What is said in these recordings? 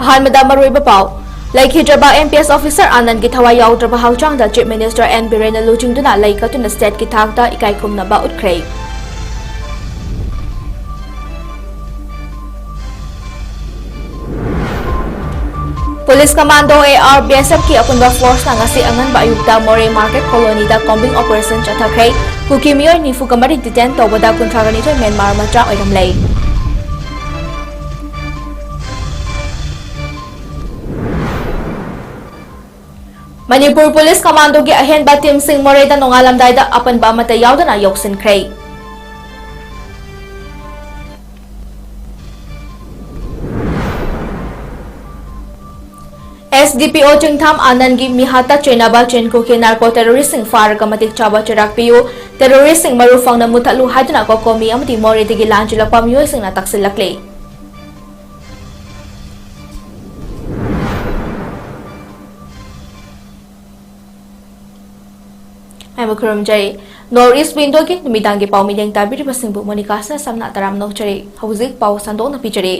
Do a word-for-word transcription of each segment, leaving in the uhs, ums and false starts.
ꯑꯍꯥꯟꯕꯗ ꯃꯔꯨꯑꯣꯏꯕ ꯄꯥꯎ꯫ ꯂꯩꯈꯤꯗ꯭ꯔꯕ M P S officer ꯑꯥꯅꯟꯗꯒꯤ ꯊꯋꯥꯏ ꯌꯥꯎꯗ꯭ꯔꯕ ꯍꯛꯆꯥꯡꯗ Chief Minister N ꯕꯤꯔꯦꯟꯅ ꯂꯨꯆꯤꯡꯗꯨꯅ ꯂꯩ ꯀꯠꯇꯨꯅ stateꯀꯤ ꯊꯥꯛꯇ ꯏꯀꯥꯏ ꯈꯨꯝꯅꯕ ꯎꯠꯈ꯭ꯔꯦ꯫ Police Commando, A R, B S Fꯀꯤ ꯑꯄꯨꯟꯕ forceꯅ ꯉꯁꯤ ꯑꯉꯟꯕ ꯑꯌꯨꯛꯇ ꯃꯣꯔꯦ Market Colonyꯗ combing operation ꯆꯠꯊꯈ꯭ꯔꯦ꯫ ꯀꯨꯀꯤ ꯃꯤꯑꯣꯏ ꯅꯤꯐꯨꯒ ꯃꯔꯤ detain ꯇꯧꯕꯗ ꯀꯨꯟꯊ꯭ꯔꯥꯒ ꯅꯤꯊꯣꯏ ꯃ꯭ꯌꯥꯟꯃꯥꯔ ꯃꯆꯥ ꯑꯣꯏꯔꯝꯂꯦ꯫ ꯃꯅꯤꯄꯨꯔ Police Commandoꯒꯤ ꯑꯍꯦꯟꯕ teamꯁꯤꯡ ꯃꯣꯔꯦꯗ ꯅꯣꯡꯉꯥꯜꯂꯝꯗꯥꯏꯗ ꯑꯄꯟꯕ ꯑꯃꯠꯇ ꯌꯥꯎꯗꯅ ꯌꯧꯁꯤꯟꯈ꯭ꯔꯦ꯫ S D P O ꯆꯤꯡꯊꯥꯝ ꯑꯥꯅꯟꯒꯤ ꯃꯤꯍꯥꯠꯇ ꯆꯦꯟꯅꯕ ꯆꯤꯟꯀꯨꯀꯤ narco terroristꯁꯤꯡ ꯐꯥꯔꯒ ꯃꯇꯤꯛ ꯆꯥꯕ ꯆꯩꯔꯥꯛ ꯄꯤꯌꯨ, terroristꯁꯤꯡ ꯃꯔꯨ ꯐꯪꯅ ꯃꯨꯠꯊꯠꯂꯨ ꯍꯥꯏꯗꯨꯅ ꯀꯣꯀꯣꯃꯤ ꯑꯃꯗꯤ ꯃꯣꯔꯦꯗꯒꯤ ꯂꯥꯟꯖꯦꯜꯂꯛꯄ ꯃꯤꯑꯣꯏꯁꯤꯡꯅ ꯇꯛꯁꯤꯜꯂꯛꯂꯤ꯫ ꯃꯌꯥꯝꯕꯨ ꯈꯨꯔꯨꯝꯖꯔꯤ꯫ North East Windowꯒꯤ ꯅꯨꯃꯤꯗꯥꯡꯒꯤ ꯄꯥꯎ ꯃꯤꯠꯌꯦꯡ ꯇꯥꯕꯤꯔꯤꯕꯁꯤꯡꯕꯨ ꯃꯣꯅꯤꯀꯥꯁꯅ ꯁꯝꯅ ꯇꯔꯥꯝꯅ ꯑꯣꯛꯆꯔꯤ꯫ ꯍꯧꯖꯤꯛ ꯄꯥꯎ ꯁꯟꯗꯣꯛꯅ ꯄꯤꯖꯔꯤ꯫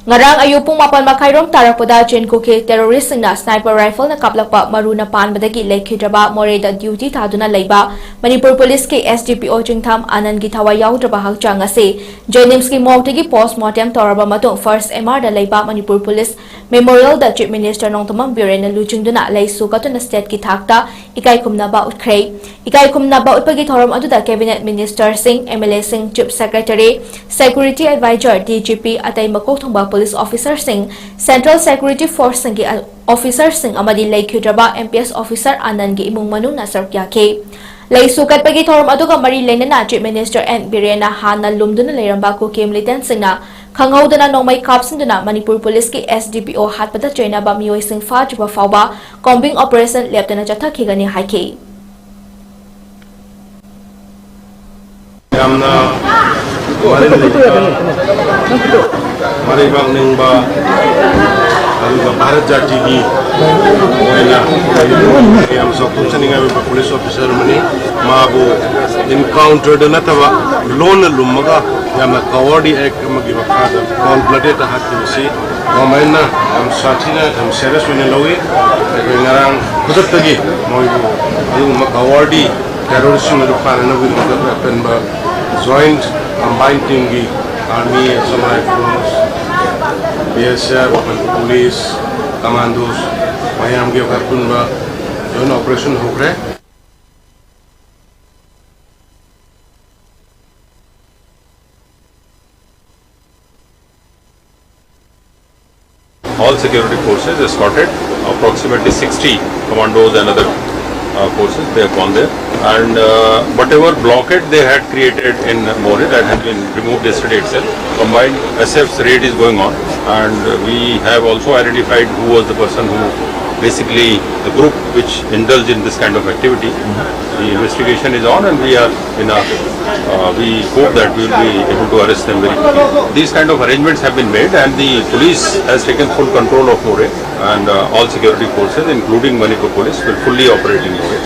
ꯉꯔꯥꯡ ꯑꯌꯨꯛ ꯄꯨꯡ ꯃꯥꯄꯟ ꯃꯈꯥꯏꯔꯣꯝ ꯇꯥꯔꯛꯄꯗ ꯆꯤꯟꯀꯨꯀꯤ terroristꯁꯤꯡꯅ sniper rifleꯅ ꯀꯥꯞꯂꯛꯄ ꯃꯔꯨꯅ ꯄꯥꯟꯕꯗꯒꯤ ꯂꯩꯈꯤꯗ꯭ꯔꯕ ꯃꯣꯔꯦꯗ duty ꯊꯥꯗꯨꯅ ꯂꯩꯕ Manipur Policeꯀꯤ S D P O ꯆꯤꯡꯊꯥꯝ ꯑꯥꯅꯟꯒꯤ ꯊꯋꯥꯏ ꯌꯥꯎꯗ꯭ꯔꯕ ꯍꯛꯆꯥꯡ ꯑꯁꯤ JNIMSꯀꯤ morgueꯗꯒꯤ postmortem ꯇꯧꯔꯕ ꯃꯇꯨꯡ First MRꯗ ꯂꯩꯕ Manipur Police Memorialꯗ Chief Minister Nongthombam ꯕꯤꯔꯦꯟꯅ ꯂꯨꯆꯤꯡꯗꯨꯅ ꯂꯩꯁꯨ ꯀꯠꯇꯨꯅ stateꯀꯤ ꯊꯥꯛꯇ ꯏꯀꯥꯏ ꯈꯨꯝꯅꯕ ꯎꯠꯈ꯭ꯔꯦ꯫ ꯏꯀꯥꯏ ꯈꯨꯝꯅꯕ ꯎꯠꯄꯒꯤ ꯊꯧꯔꯝ ꯑꯗꯨꯗ cabinet ministerꯁꯤꯡ, MLAꯁꯤꯡ, chief secretary, security advisor, DGP, ꯑꯇꯩ ꯃꯀꯣꯛ ꯊꯣꯡꯕ police officerꯁꯤꯡ, central security forceꯁꯤꯡꯒꯤ officerꯁꯤꯡ ꯑꯃꯗꯤ ꯂꯩꯈꯤꯗ꯭ꯔꯕ M P S officer ꯑꯥꯅꯟꯒꯤ ꯏꯃꯨꯡ ꯃꯅꯨꯡꯅ ꯁꯔꯨꯛ ꯌꯥꯈꯤ꯫ ꯂꯩꯁꯨ ꯀꯠꯄꯒꯤ ꯊꯧꯔꯝ ꯑꯗꯨꯒ ꯃꯔꯤ ꯂꯩꯅꯅ Chief Minister N ꯕꯤꯔꯦꯟꯅ ꯍꯥꯟꯅ ꯂꯨꯝꯗꯨꯅ ꯂꯩꯔꯝꯕ ꯀꯨꯀꯤ militantꯁꯤꯡꯅ ꯈꯪꯍꯧꯗꯅ ꯅꯣꯡꯃꯩ ꯀꯥꯞꯁꯤꯟꯗꯨꯅ Manipur Policeꯀꯤ S D P O ꯍꯥꯠꯄꯗ ꯆꯩꯅꯕ ꯃꯤꯑꯣꯏꯁꯤꯡ ꯐꯥꯗ꯭ꯔꯤꯕ ꯐꯥꯎꯕ combing operation ꯂꯦꯞꯇꯅ ꯆꯠꯊꯈꯤꯒꯅꯤ ꯍꯥꯏꯈꯤ꯫ ꯌꯥꯝꯅ ꯃꯔꯤꯜ ꯂꯩꯕ, ꯃꯔꯩꯕꯥꯛ ꯅꯤꯡꯕ, ꯑꯗꯨꯒ ꯚꯥꯔꯠ ꯖꯥꯇꯤꯒꯤ ꯃꯣꯏꯅ ꯌꯥꯝ ꯆꯥꯎꯊꯣꯛꯆꯅꯤꯡꯉꯥꯏ ꯑꯣꯏꯕ ꯄꯨꯂꯤꯁ ꯑꯣꯐꯤꯁꯥꯔ ꯑꯃꯅꯤ꯫ ꯃꯥꯕꯨ ꯏꯟꯀꯥꯎꯟꯇꯔꯗ ꯅꯠꯇꯕ, ꯂꯣꯟꯅ ꯂꯨꯝꯃꯒ ꯌꯥꯝꯅ ꯀꯋꯥꯔꯗꯤ ꯑꯦꯛ ꯑꯃꯒꯤ ꯃꯈꯥꯗ ꯀꯣꯜ ꯕ꯭ꯂꯗꯦꯗ ꯍꯥꯠꯈꯤꯕꯁꯤ ꯒꯣꯔꯃꯦꯟꯅ ꯌꯥꯝ ꯁꯥꯊꯤꯅ, ꯌꯥꯝ ꯁꯦꯔꯤꯌꯁ ꯑꯣꯏꯅ ꯂꯧꯏ꯫ ꯑꯩꯈꯣꯏ ꯉꯔꯥꯡ ꯈꯨꯗꯛꯇꯒꯤ ꯃꯣꯏꯕꯨ ꯑꯗꯨꯒꯨꯝꯕ ꯀꯋꯥꯔꯗꯤ ꯇꯦꯔꯣꯔꯤꯁꯁꯤꯡ ꯑꯗꯨ ꯐꯥꯅꯅꯕꯒꯤꯗꯃꯛꯇ ꯑꯩꯈꯣꯏ ꯑꯀꯟꯕ ꯖꯣꯏꯟꯠ ꯀꯝꯕꯥꯏꯟ ꯇꯤꯝꯒꯤ ꯑꯥꯔꯃꯤ, ꯑꯁꯥꯝ ꯔꯥꯏꯐꯜꯁ, ꯕꯤ ꯑꯦꯁ ꯑꯦꯐ, ꯃꯅꯤꯄꯨꯔ ꯄꯨꯂꯤꯁ, ꯀꯃꯥꯟꯗꯣꯁ ꯃꯌꯥꯝꯒꯤ ꯑꯩꯈꯣꯏ ꯑꯄꯨꯟꯕ ꯖꯣꯏꯟꯠ ꯑꯣꯄꯔꯦꯁꯟ ꯍꯧꯈ꯭ꯔꯦ꯫ All security forces escorted approximately sixty commandos and other uh, forces. They have gone there, and uh, whatever blockade they had created in Moreh, that has been removed yesterday itself. Combined S F's raid is going on, and uh, we have also identified who was the person who, basically, the group which indulged in this kind of activity. The investigation is on, and we are in a, uh, we hope that we will be able to arrest them very quickly. These kind of arrangements have been made, and the police has taken full control of Moreh, and uh, all security forces, including Manipur Police, will fully operate in Moreh.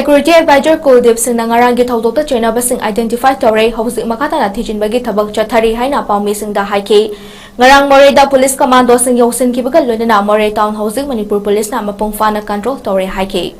Security Advisor ꯀꯨꯜꯗꯤꯞ ꯁꯤꯡꯅ ꯉꯔꯥꯡꯒꯤ ꯊꯧꯗꯣꯛꯇ ꯆꯦꯟꯅꯕꯁꯤꯡ identify ꯇꯧꯔꯦ, ꯍꯧꯖꯤꯛ ꯃꯈꯥ ꯇꯥꯅ ꯊꯤꯖꯤꯟꯕꯒꯤ ꯊꯕꯛ ꯆꯠꯊꯔꯤ ꯍꯥꯏꯅ ꯄꯥꯎꯃꯤꯁꯤꯡꯗ ꯍꯥꯏꯈꯤ꯫ ꯉꯔꯥꯡ ꯃꯣꯔꯦꯗ ꯄꯨꯂꯤꯁ ꯀꯃꯥꯟꯗꯣꯁꯤꯡ ꯌꯧꯁꯤꯟꯈꯤꯕꯒ ꯂꯣꯏꯅꯅ ꯃꯣꯔꯦ town ꯍꯧꯖꯤꯛ ꯃꯅꯤꯄꯨꯔ ꯄꯨꯂꯤꯁꯅ ꯃꯄꯨꯡ ꯐꯥꯅ control ꯇꯧꯔꯦ ꯍꯥꯏꯈꯤ꯫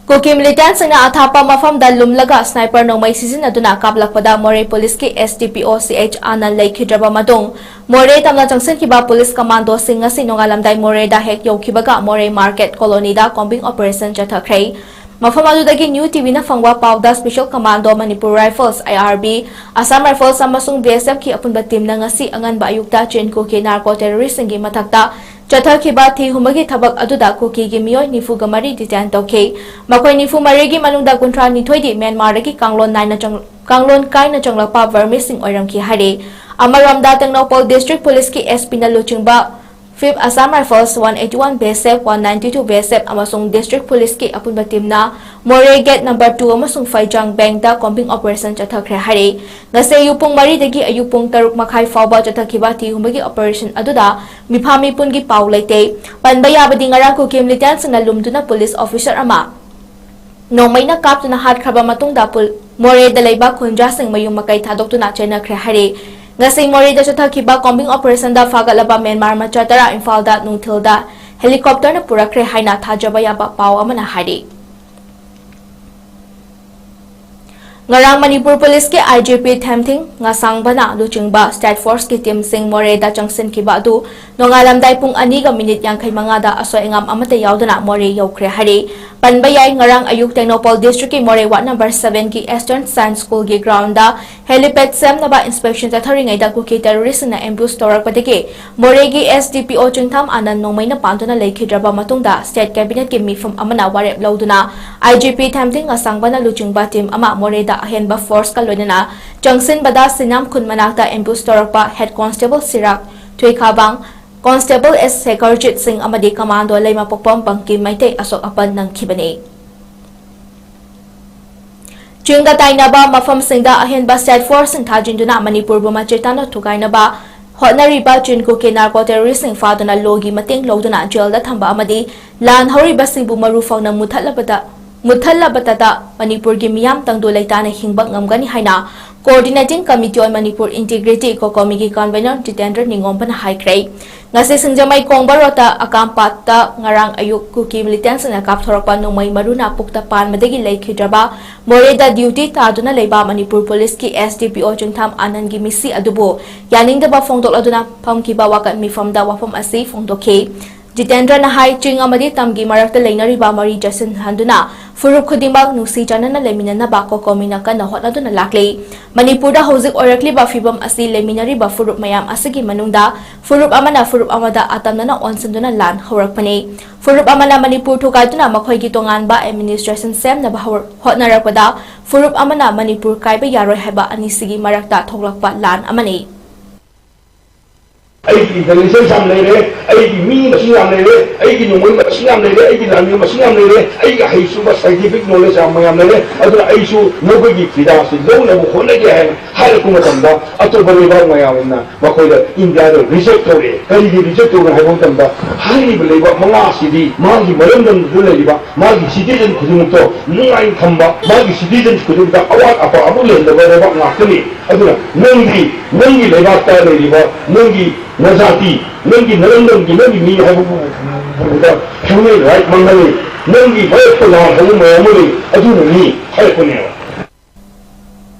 ꯀꯨꯀꯤ militantꯁꯤꯡꯅ ꯑꯊꯥꯞꯄ ꯃꯐꯝꯗ ꯂꯨꯝꯂꯒ sniper ꯅꯣꯡꯃꯩ ꯁꯤꯖꯤꯟꯅꯗꯨꯅ ꯀꯥꯞꯂꯛꯄꯗ ꯃꯣꯔꯦ ꯄꯨꯂꯤꯁꯀꯤ S D P O C H ꯑꯥꯅꯟ ꯂꯩꯈꯤꯗ꯭ꯔꯕ ꯃꯇꯨꯡ, ꯃꯣꯔꯦ ꯇꯝꯅ ꯆꯪꯁꯤꯟꯈꯤꯕ ꯄꯨꯂꯤꯁ ꯀꯃꯥꯟꯗꯣꯁꯤꯡ ꯉꯁꯤ ꯅꯣꯡꯉꯥꯜꯂꯝꯗꯥꯏ ꯃꯣꯔꯦꯗ ꯍꯦꯛ ꯌꯧꯈꯤꯕꯒ ꯃꯣꯔꯦ market colonyꯗ combing operation ꯆꯠꯊꯈ꯭ꯔꯦ꯫ ꯃꯐꯝ ꯑꯗꯨꯗꯒꯤ New TVꯅ ꯐꯪꯕ ꯄꯥꯎꯗ Special Commando, Manipur Rifles, I R B, Assam Rifles ꯑꯃꯁꯨꯡ B S Fꯀꯤ ꯑꯄꯨꯟꯕ teamꯅ ꯉꯁꯤ ꯑꯉꯟꯕ ꯑꯌꯨꯛꯇ ꯆꯤꯟ ꯀꯨꯀꯤ narco terroristꯁꯤꯡꯒꯤ ꯃꯊꯛꯇ ꯆꯠꯊꯈꯤꯕ ꯊꯤꯍꯨꯝꯕꯒꯤ ꯊꯕꯛ ꯑꯗꯨꯗ ꯀꯨꯀꯤꯒꯤ ꯃꯤꯑꯣꯏ ꯅꯤꯐꯨꯒ ꯃꯔꯤ detain ꯇꯧꯈꯤ꯫ ꯃꯈꯣꯏ ꯅꯤꯐꯨ ꯃꯔꯤꯒꯤ ꯃꯅꯨꯡꯗ ꯀꯨꯟꯊ꯭ꯔꯥ ꯅꯤꯊꯣꯏꯗꯤ ꯃ꯭ꯌꯥꯟꯃꯥꯔꯗꯒꯤ ꯀꯥꯡꯂꯣꯟ ꯅꯥꯏꯅ ꯆꯪ-, ꯀꯥꯡꯂꯣꯟ ꯀꯥꯏꯅ ꯆꯪꯂꯛꯄ Burmeseꯁꯤꯡ ꯑꯣꯏꯔꯝꯈꯤ ꯍꯥꯏꯔꯤ꯫ ꯑꯃꯔꯣꯝꯗ, ꯇꯦꯡꯅꯧꯄꯜ District Policeꯀꯤ S Pꯅ ꯂꯨꯆꯤꯡꯕ Fifth Assam Rifles, one eighty-one B S F, one ninety-two B S F ꯑꯃꯁꯨꯡ District Policeꯀꯤ ꯑꯄꯨꯟꯕ teamꯅ ꯃꯣꯔꯦ gate number two ꯑꯃꯁꯨꯡ ꯐꯩꯖꯥꯡ bankꯇ combing operation ꯆꯠꯊꯈ꯭ꯔꯦ ꯍꯥꯏꯔꯤ꯫ ꯉꯁꯤ ꯑꯌꯨꯛ ꯄꯨꯡ ꯃꯔꯤꯗꯒꯤ ꯑꯌꯨꯛ ꯄꯨꯡ ꯇꯔꯨꯛ ꯃꯈꯥꯏ ꯐꯥꯎꯕ ꯆꯠꯊꯈꯤꯕ ꯊꯤꯍꯨꯝꯕꯒꯤ operation ꯑꯗꯨꯗ ꯃꯤꯐꯥ ꯃꯤꯄꯨꯟꯒꯤ ꯄꯥꯎ ꯂꯩꯇꯦ꯫ ꯄꯟꯕ ꯌꯥꯕꯗꯤ, ꯉꯔꯥꯡ ꯀꯨꯀꯤ militantꯁꯤꯡꯅ ꯂꯨꯝꯗꯨꯅ ꯄꯨꯂꯤꯁ officer ꯑꯃ ꯅꯣꯡꯃꯩꯅ ꯀꯥꯞꯇꯨꯅ ꯍꯥꯠꯈ꯭ꯔꯕ ꯃꯇꯨꯡꯗ ꯄꯨꯜ-, ꯃꯣꯔꯦꯗ ꯂꯩꯕ ꯈꯨꯟꯖꯥꯁꯤꯡ ꯃꯌꯨꯝ ꯃꯀꯩ ꯊꯥꯗꯣꯛꯇꯨꯅ ꯆꯦꯟꯅꯈ꯭ꯔꯦ ꯍꯥꯏꯔꯤ꯫ ꯉꯁꯤ ꯃꯣꯔꯦꯗ ꯆꯠꯊꯈꯤꯕ combing operationꯗ ꯐꯥꯒꯠꯂꯕ ꯃ꯭ꯌꯥꯟꯃꯥꯔ ꯃꯆꯥ ꯇꯔꯥ ꯏꯝꯐꯥꯜꯗ ꯅꯨꯡꯊꯤꯜꯗ helicopterꯅ ꯄꯨꯔꯛꯈ꯭ꯔꯦ ꯍꯥꯏꯅ ꯊꯥꯖꯕ ꯌꯥꯕ ꯄꯥꯎ ꯑꯃꯅ ꯍꯥꯏꯔꯤ꯫ ꯉꯔꯥꯡ ꯃꯅꯤꯄꯨꯔ ꯄꯨꯂꯤꯁꯀꯤ I G P ꯊꯦꯝꯊꯤꯡ ꯉꯥꯁꯥꯡꯕꯅ ꯂꯨꯆꯤꯡꯕ state forceꯀꯤ teamꯁꯤꯡ ꯃꯣꯔꯦꯗ ꯆꯪꯁꯤꯟꯈꯤꯕ ꯑꯗꯨ ꯅꯣꯡꯉꯥꯜꯂꯝꯗꯥꯏ ꯄꯨꯡ ꯑꯅꯤꯒ ꯃꯤꯅꯤꯠ ꯌꯥꯡꯈꯩ ꯃꯉꯥꯗ ꯑꯁꯣꯏ ꯑꯉꯥꯝ ꯑꯃꯠꯇ ꯌꯥꯎꯗꯅ ꯃꯣꯔꯦ ꯌꯧꯈ꯭ꯔꯦ ꯍꯥꯏꯔꯤ꯫ ꯄꯟꯕ ꯌꯥꯏ, ꯉꯔꯥꯡ ꯑꯌꯨꯛ ꯇꯦꯡꯅꯧꯄꯜ districtꯀꯤ ꯃꯣꯔꯦ ward number sevenꯒꯤ Eastern Science Schoolꯒꯤ groundꯗ helipad ꯁꯦꯝꯅꯕ inspection ꯆꯠꯊꯔꯤꯉꯩꯗ ꯀꯨꯀꯤ terroristꯁꯤꯡꯅ ambush ꯇꯧꯔꯛꯄꯗꯒꯤ ꯃꯣꯔꯦꯒꯤ S D P O ꯆꯤꯡꯊꯥꯝ ꯑꯥꯅꯟ ꯅꯣꯡꯃꯩꯅ ꯄꯥꯟꯗꯨꯅ ꯂꯩꯈꯤꯗ꯭ꯔꯕ ꯃꯇꯨꯡꯗ state cabinetꯀꯤ ꯃꯤꯐꯝ ꯑꯃꯅ ꯋꯥꯔꯦꯞ ꯂꯧꯗꯨꯅ I G P ꯊꯦꯝꯊꯤꯡ ꯉꯥꯁꯥꯡꯕꯅ ꯂꯨꯆꯤꯡꯕ team ꯑꯃ ꯃꯣꯔꯦꯗ ꯑꯍꯦꯟꯕ forceꯀ ꯂꯣꯏꯅꯅ ꯆꯪꯁꯤꯟꯕꯗ ꯁꯤꯅꯥꯝ ꯈꯨꯟ ꯃꯅꯥꯛꯇ ambush ꯇꯧꯔꯛꯄ head constable ꯁꯤꯔꯥꯛ ꯊꯨꯏꯈꯥꯕꯥꯡ, Constable S ꯁꯦꯈꯔꯖꯤꯠ ꯁꯤꯡ ꯑꯃꯗꯤ commando ꯂꯩꯃꯄꯣꯛꯄꯝ ꯕꯪꯀꯤꯝ ꯃꯩꯇꯩ ꯑꯁꯣꯛ ꯑꯄꯟ ꯅꯪꯈꯤꯕꯅꯤ꯫ ꯆꯤꯡꯗ ꯇꯥꯏꯅꯕ ꯃꯐꯝꯁꯤꯡꯗ ꯑꯍꯦꯟꯕ state forceꯁꯤꯡ ꯊꯥꯖꯤꯟꯗꯨꯅ ꯃꯅꯤꯄꯨꯔꯕꯨ ꯃꯆꯦꯠ ꯇꯥꯅ ꯊꯨꯒꯥꯏꯅꯕ ꯍꯣꯠꯅꯔꯤꯕ ꯆꯤꯟ ꯀꯨꯀꯤ ꯅꯥꯔꯀꯣ ꯇꯦꯔꯣꯔꯤꯁꯁꯤꯡ ꯐꯥꯗꯨꯅ ꯂꯣꯒꯤ ꯃꯇꯦꯡ ꯂꯧꯗꯨꯅ ꯖꯦꯜꯗ ꯊꯝꯕ ꯑꯃꯗꯤ ꯂꯥꯟ ꯍꯧꯔꯤꯕꯁꯤꯡꯕꯨ ꯃꯔꯨ ꯐꯪꯅ ꯃꯨꯠꯊꯠꯂꯕꯗ, ꯃꯨꯠꯊꯠꯂꯕꯇꯗ ꯃꯅꯤꯄꯨꯔꯒꯤ ꯃꯤꯌꯥꯝ ꯇꯪꯗꯨ ꯂꯩꯇꯥꯅ ꯍꯤꯡꯕ ꯉꯝꯒꯅꯤ ꯍꯥꯏꯅ Coordinating Committee on Manipur Integrity, ꯀꯣꯀꯣꯃꯤꯒꯤ convener Jitendra ꯅꯤꯉꯣꯝꯕꯅ ꯍꯥꯏꯈ꯭ꯔꯦ꯫ ꯉꯁꯤ ꯁꯤꯡꯖꯃꯩ ꯀꯣꯡꯕ ꯔꯣꯗꯇ ꯑꯀꯥꯝꯄꯥꯠꯇ ꯉꯔꯥꯡ ꯑꯌꯨꯛ ꯀꯨꯀꯤ ꯃꯤꯂꯤꯇꯦꯟꯁꯤꯡꯅ ꯀꯥꯞꯊꯣꯔꯛꯄ ꯅꯣꯡꯃꯩ ꯃꯔꯨꯅ ꯄꯨꯛꯇ ꯄꯥꯟꯕꯗꯒꯤ ꯂꯩꯈꯤꯗ꯭ꯔꯕ ꯃꯣꯔꯦꯗ ꯗ꯭ꯌꯨꯇꯤ ꯇꯥꯗꯨꯅ ꯂꯩꯕ ꯃꯅꯤꯄꯨꯔ ꯄꯨꯂꯤꯁꯀꯤ ꯑꯦꯁ ꯗꯤ ꯄꯤ ꯑꯣ ꯆꯤꯡꯊꯥꯝ ꯑꯥꯅꯟꯒꯤ ꯃꯤꯠꯁꯤ ꯑꯗꯨꯕꯨ ꯌꯥꯅꯤꯡꯗꯕ ꯐꯣꯡꯗꯣꯛꯂꯗꯨꯅ ꯐꯝꯈꯤꯕ ꯋꯥꯀꯠ ꯃꯤꯐꯝꯗ ꯋꯥꯐꯝ ꯑꯁꯤ ꯐꯣꯡꯗꯣꯛꯈꯤ꯫ ꯖꯤꯇꯦꯟꯗ꯭ꯔꯅ ꯍꯥꯏ, ꯆꯤꯡ ꯑꯃꯗꯤ ꯇꯝꯒꯤ ꯃꯔꯛꯇ ꯂꯩꯅꯔꯤꯕ ꯃꯔꯤ ꯆꯦꯠꯁꯤꯟꯍꯟꯗꯨꯅ ꯐꯨꯔꯨꯞ ꯈꯨꯗꯤꯡꯃꯛ ꯅꯨꯡꯁꯤ ꯆꯥꯟꯅꯅ ꯂꯩꯃꯤꯟꯅꯅꯕ ꯀꯣꯀꯣꯃꯤꯅ ꯀꯟꯅ ꯍꯣꯠꯅꯗꯨꯅ ꯂꯥꯛꯂꯤ꯫ ꯃꯅꯤꯄꯨꯔꯗ ꯍꯧꯖꯤꯛ ꯑꯣꯏꯔꯛꯂꯤꯕ ꯐꯤꯕꯝ ꯑꯁꯤ ꯂꯩꯃꯤꯟꯅꯔꯤꯕ ꯐꯨꯔꯨꯞ ꯃꯌꯥꯝ ꯑꯁꯤꯒꯤ ꯃꯅꯨꯡꯗ ꯐꯨꯔꯨꯞ ꯑꯃꯅ ꯐꯨꯔꯨꯞ ꯑꯃꯗ ꯑꯇꯝꯅꯅ ꯑꯣꯟꯁꯤꯟꯗꯨꯅ ꯂꯥꯟ ꯍꯧꯔꯛꯄꯅꯤ꯫ ꯐꯨꯔꯨꯞ ꯑꯃꯅ ꯃꯅꯤꯄꯨꯔ ꯊꯨꯒꯥꯏꯗꯨꯅ ꯃꯈꯣꯏꯒꯤ ꯇꯣꯉꯥꯟꯕ administration ꯁꯦꯝꯅꯕ ꯍꯧꯔ-, ꯍꯣꯠꯅꯔꯛꯄꯗ ꯐꯨꯔꯨꯞ ꯑꯃꯅ ꯃꯅꯤꯄꯨꯔ ꯀꯥꯏꯕ ꯌꯥꯔꯣꯏ ꯍꯥꯏꯕ ꯑꯅꯤꯁꯤꯒꯤ ꯃꯔꯛꯇ ꯊꯣꯛꯂꯛꯄ ꯂꯥꯟ ꯑꯃꯅꯤ꯫ ꯑꯩꯒꯤ intelligence ꯌꯥꯝ ꯂꯩꯔꯦ, ꯑꯩꯒꯤ ꯃꯤ ꯃꯁꯤꯡ ꯌꯥꯝ ꯂꯩꯔꯦ, ꯑꯩꯒꯤ ꯅꯣꯡꯃꯩ ꯃꯁꯤꯡ ꯌꯥꯝ ꯂꯩꯔꯦ, ꯑꯩꯒꯤ ꯂꯥꯟꯃꯤ ꯃꯁꯤꯡ ꯌꯥꯝ ꯂꯩꯔꯦ, ꯑꯩꯒꯤ ꯑꯍꯩꯁꯤꯡꯕ scientific knowledge ꯌꯥꯝ ꯃꯌꯥꯝ ꯂꯩꯔꯦ꯫ ꯑꯗꯨꯅ ꯑꯩꯁꯨ ꯅꯈꯣꯏꯒꯤ ꯐꯤꯗꯥꯁꯤ ꯂꯧꯅꯕ ꯍꯣꯠꯅꯒꯦ ꯍꯥꯏꯅ ꯍꯥꯏꯔꯛꯄ ꯃꯇꯝꯗ, ꯑꯇꯣꯞꯄ ꯂꯩꯕꯥꯛ ꯃꯌꯥꯝꯅ ꯃꯈꯣꯏꯗ ꯏꯟꯗꯤꯌꯥꯗ reject ꯇꯧꯔꯛꯑꯦ꯫ ꯀꯔꯤꯒꯤ reject ꯇꯧꯔꯤꯅꯣ ꯍꯥꯏꯕ ꯃꯇꯝꯗ, ꯍꯥꯏꯔꯤꯕ ꯂꯩꯕꯥꯛ ꯃꯉꯥ ꯑꯁꯤꯗꯤ ꯃꯥꯒꯤ ꯃꯔꯝꯗꯝꯗꯨꯗ ꯂꯩꯔꯤꯕ ꯃꯥꯒꯤ citizen ꯈꯨꯗꯤꯡꯃꯛꯇꯣ ꯅꯨꯡꯉꯥꯏꯅ ꯊꯝꯕ, ꯃꯥꯒꯤ citizen ꯈꯨꯗꯤꯡꯃꯛꯇ ꯑꯋꯥꯠ ꯑꯄꯥ ꯑꯃꯨꯛ ꯂꯩꯍꯟꯗꯕ ꯂꯩꯕꯥꯛ ꯉꯥꯛꯇꯅꯤ꯫ ꯑꯗꯨꯅ ꯅꯪꯒꯤ, ꯅꯪꯒꯤ ꯂꯩꯕꯥꯛꯇ ꯂꯩꯔꯤꯕ ꯅꯪꯒꯤ ꯅꯖꯥꯇꯤ, ꯅꯪꯒꯤ ꯅꯔꯝꯗꯝꯒꯤ, ꯅꯪꯒꯤ ꯃꯤ ꯍꯥꯏꯕꯕꯨ human right ꯃꯥꯡꯍꯜꯂꯤ, ꯅꯪꯒꯤ ꯃꯔꯛꯇ ꯂꯥꯟ ꯍꯧꯕ ꯃꯌꯥꯝ ꯑꯃ ꯂꯩ, ꯑꯗꯨꯅꯅꯤ ꯍꯥꯏꯔꯛꯄꯅꯦꯕ꯫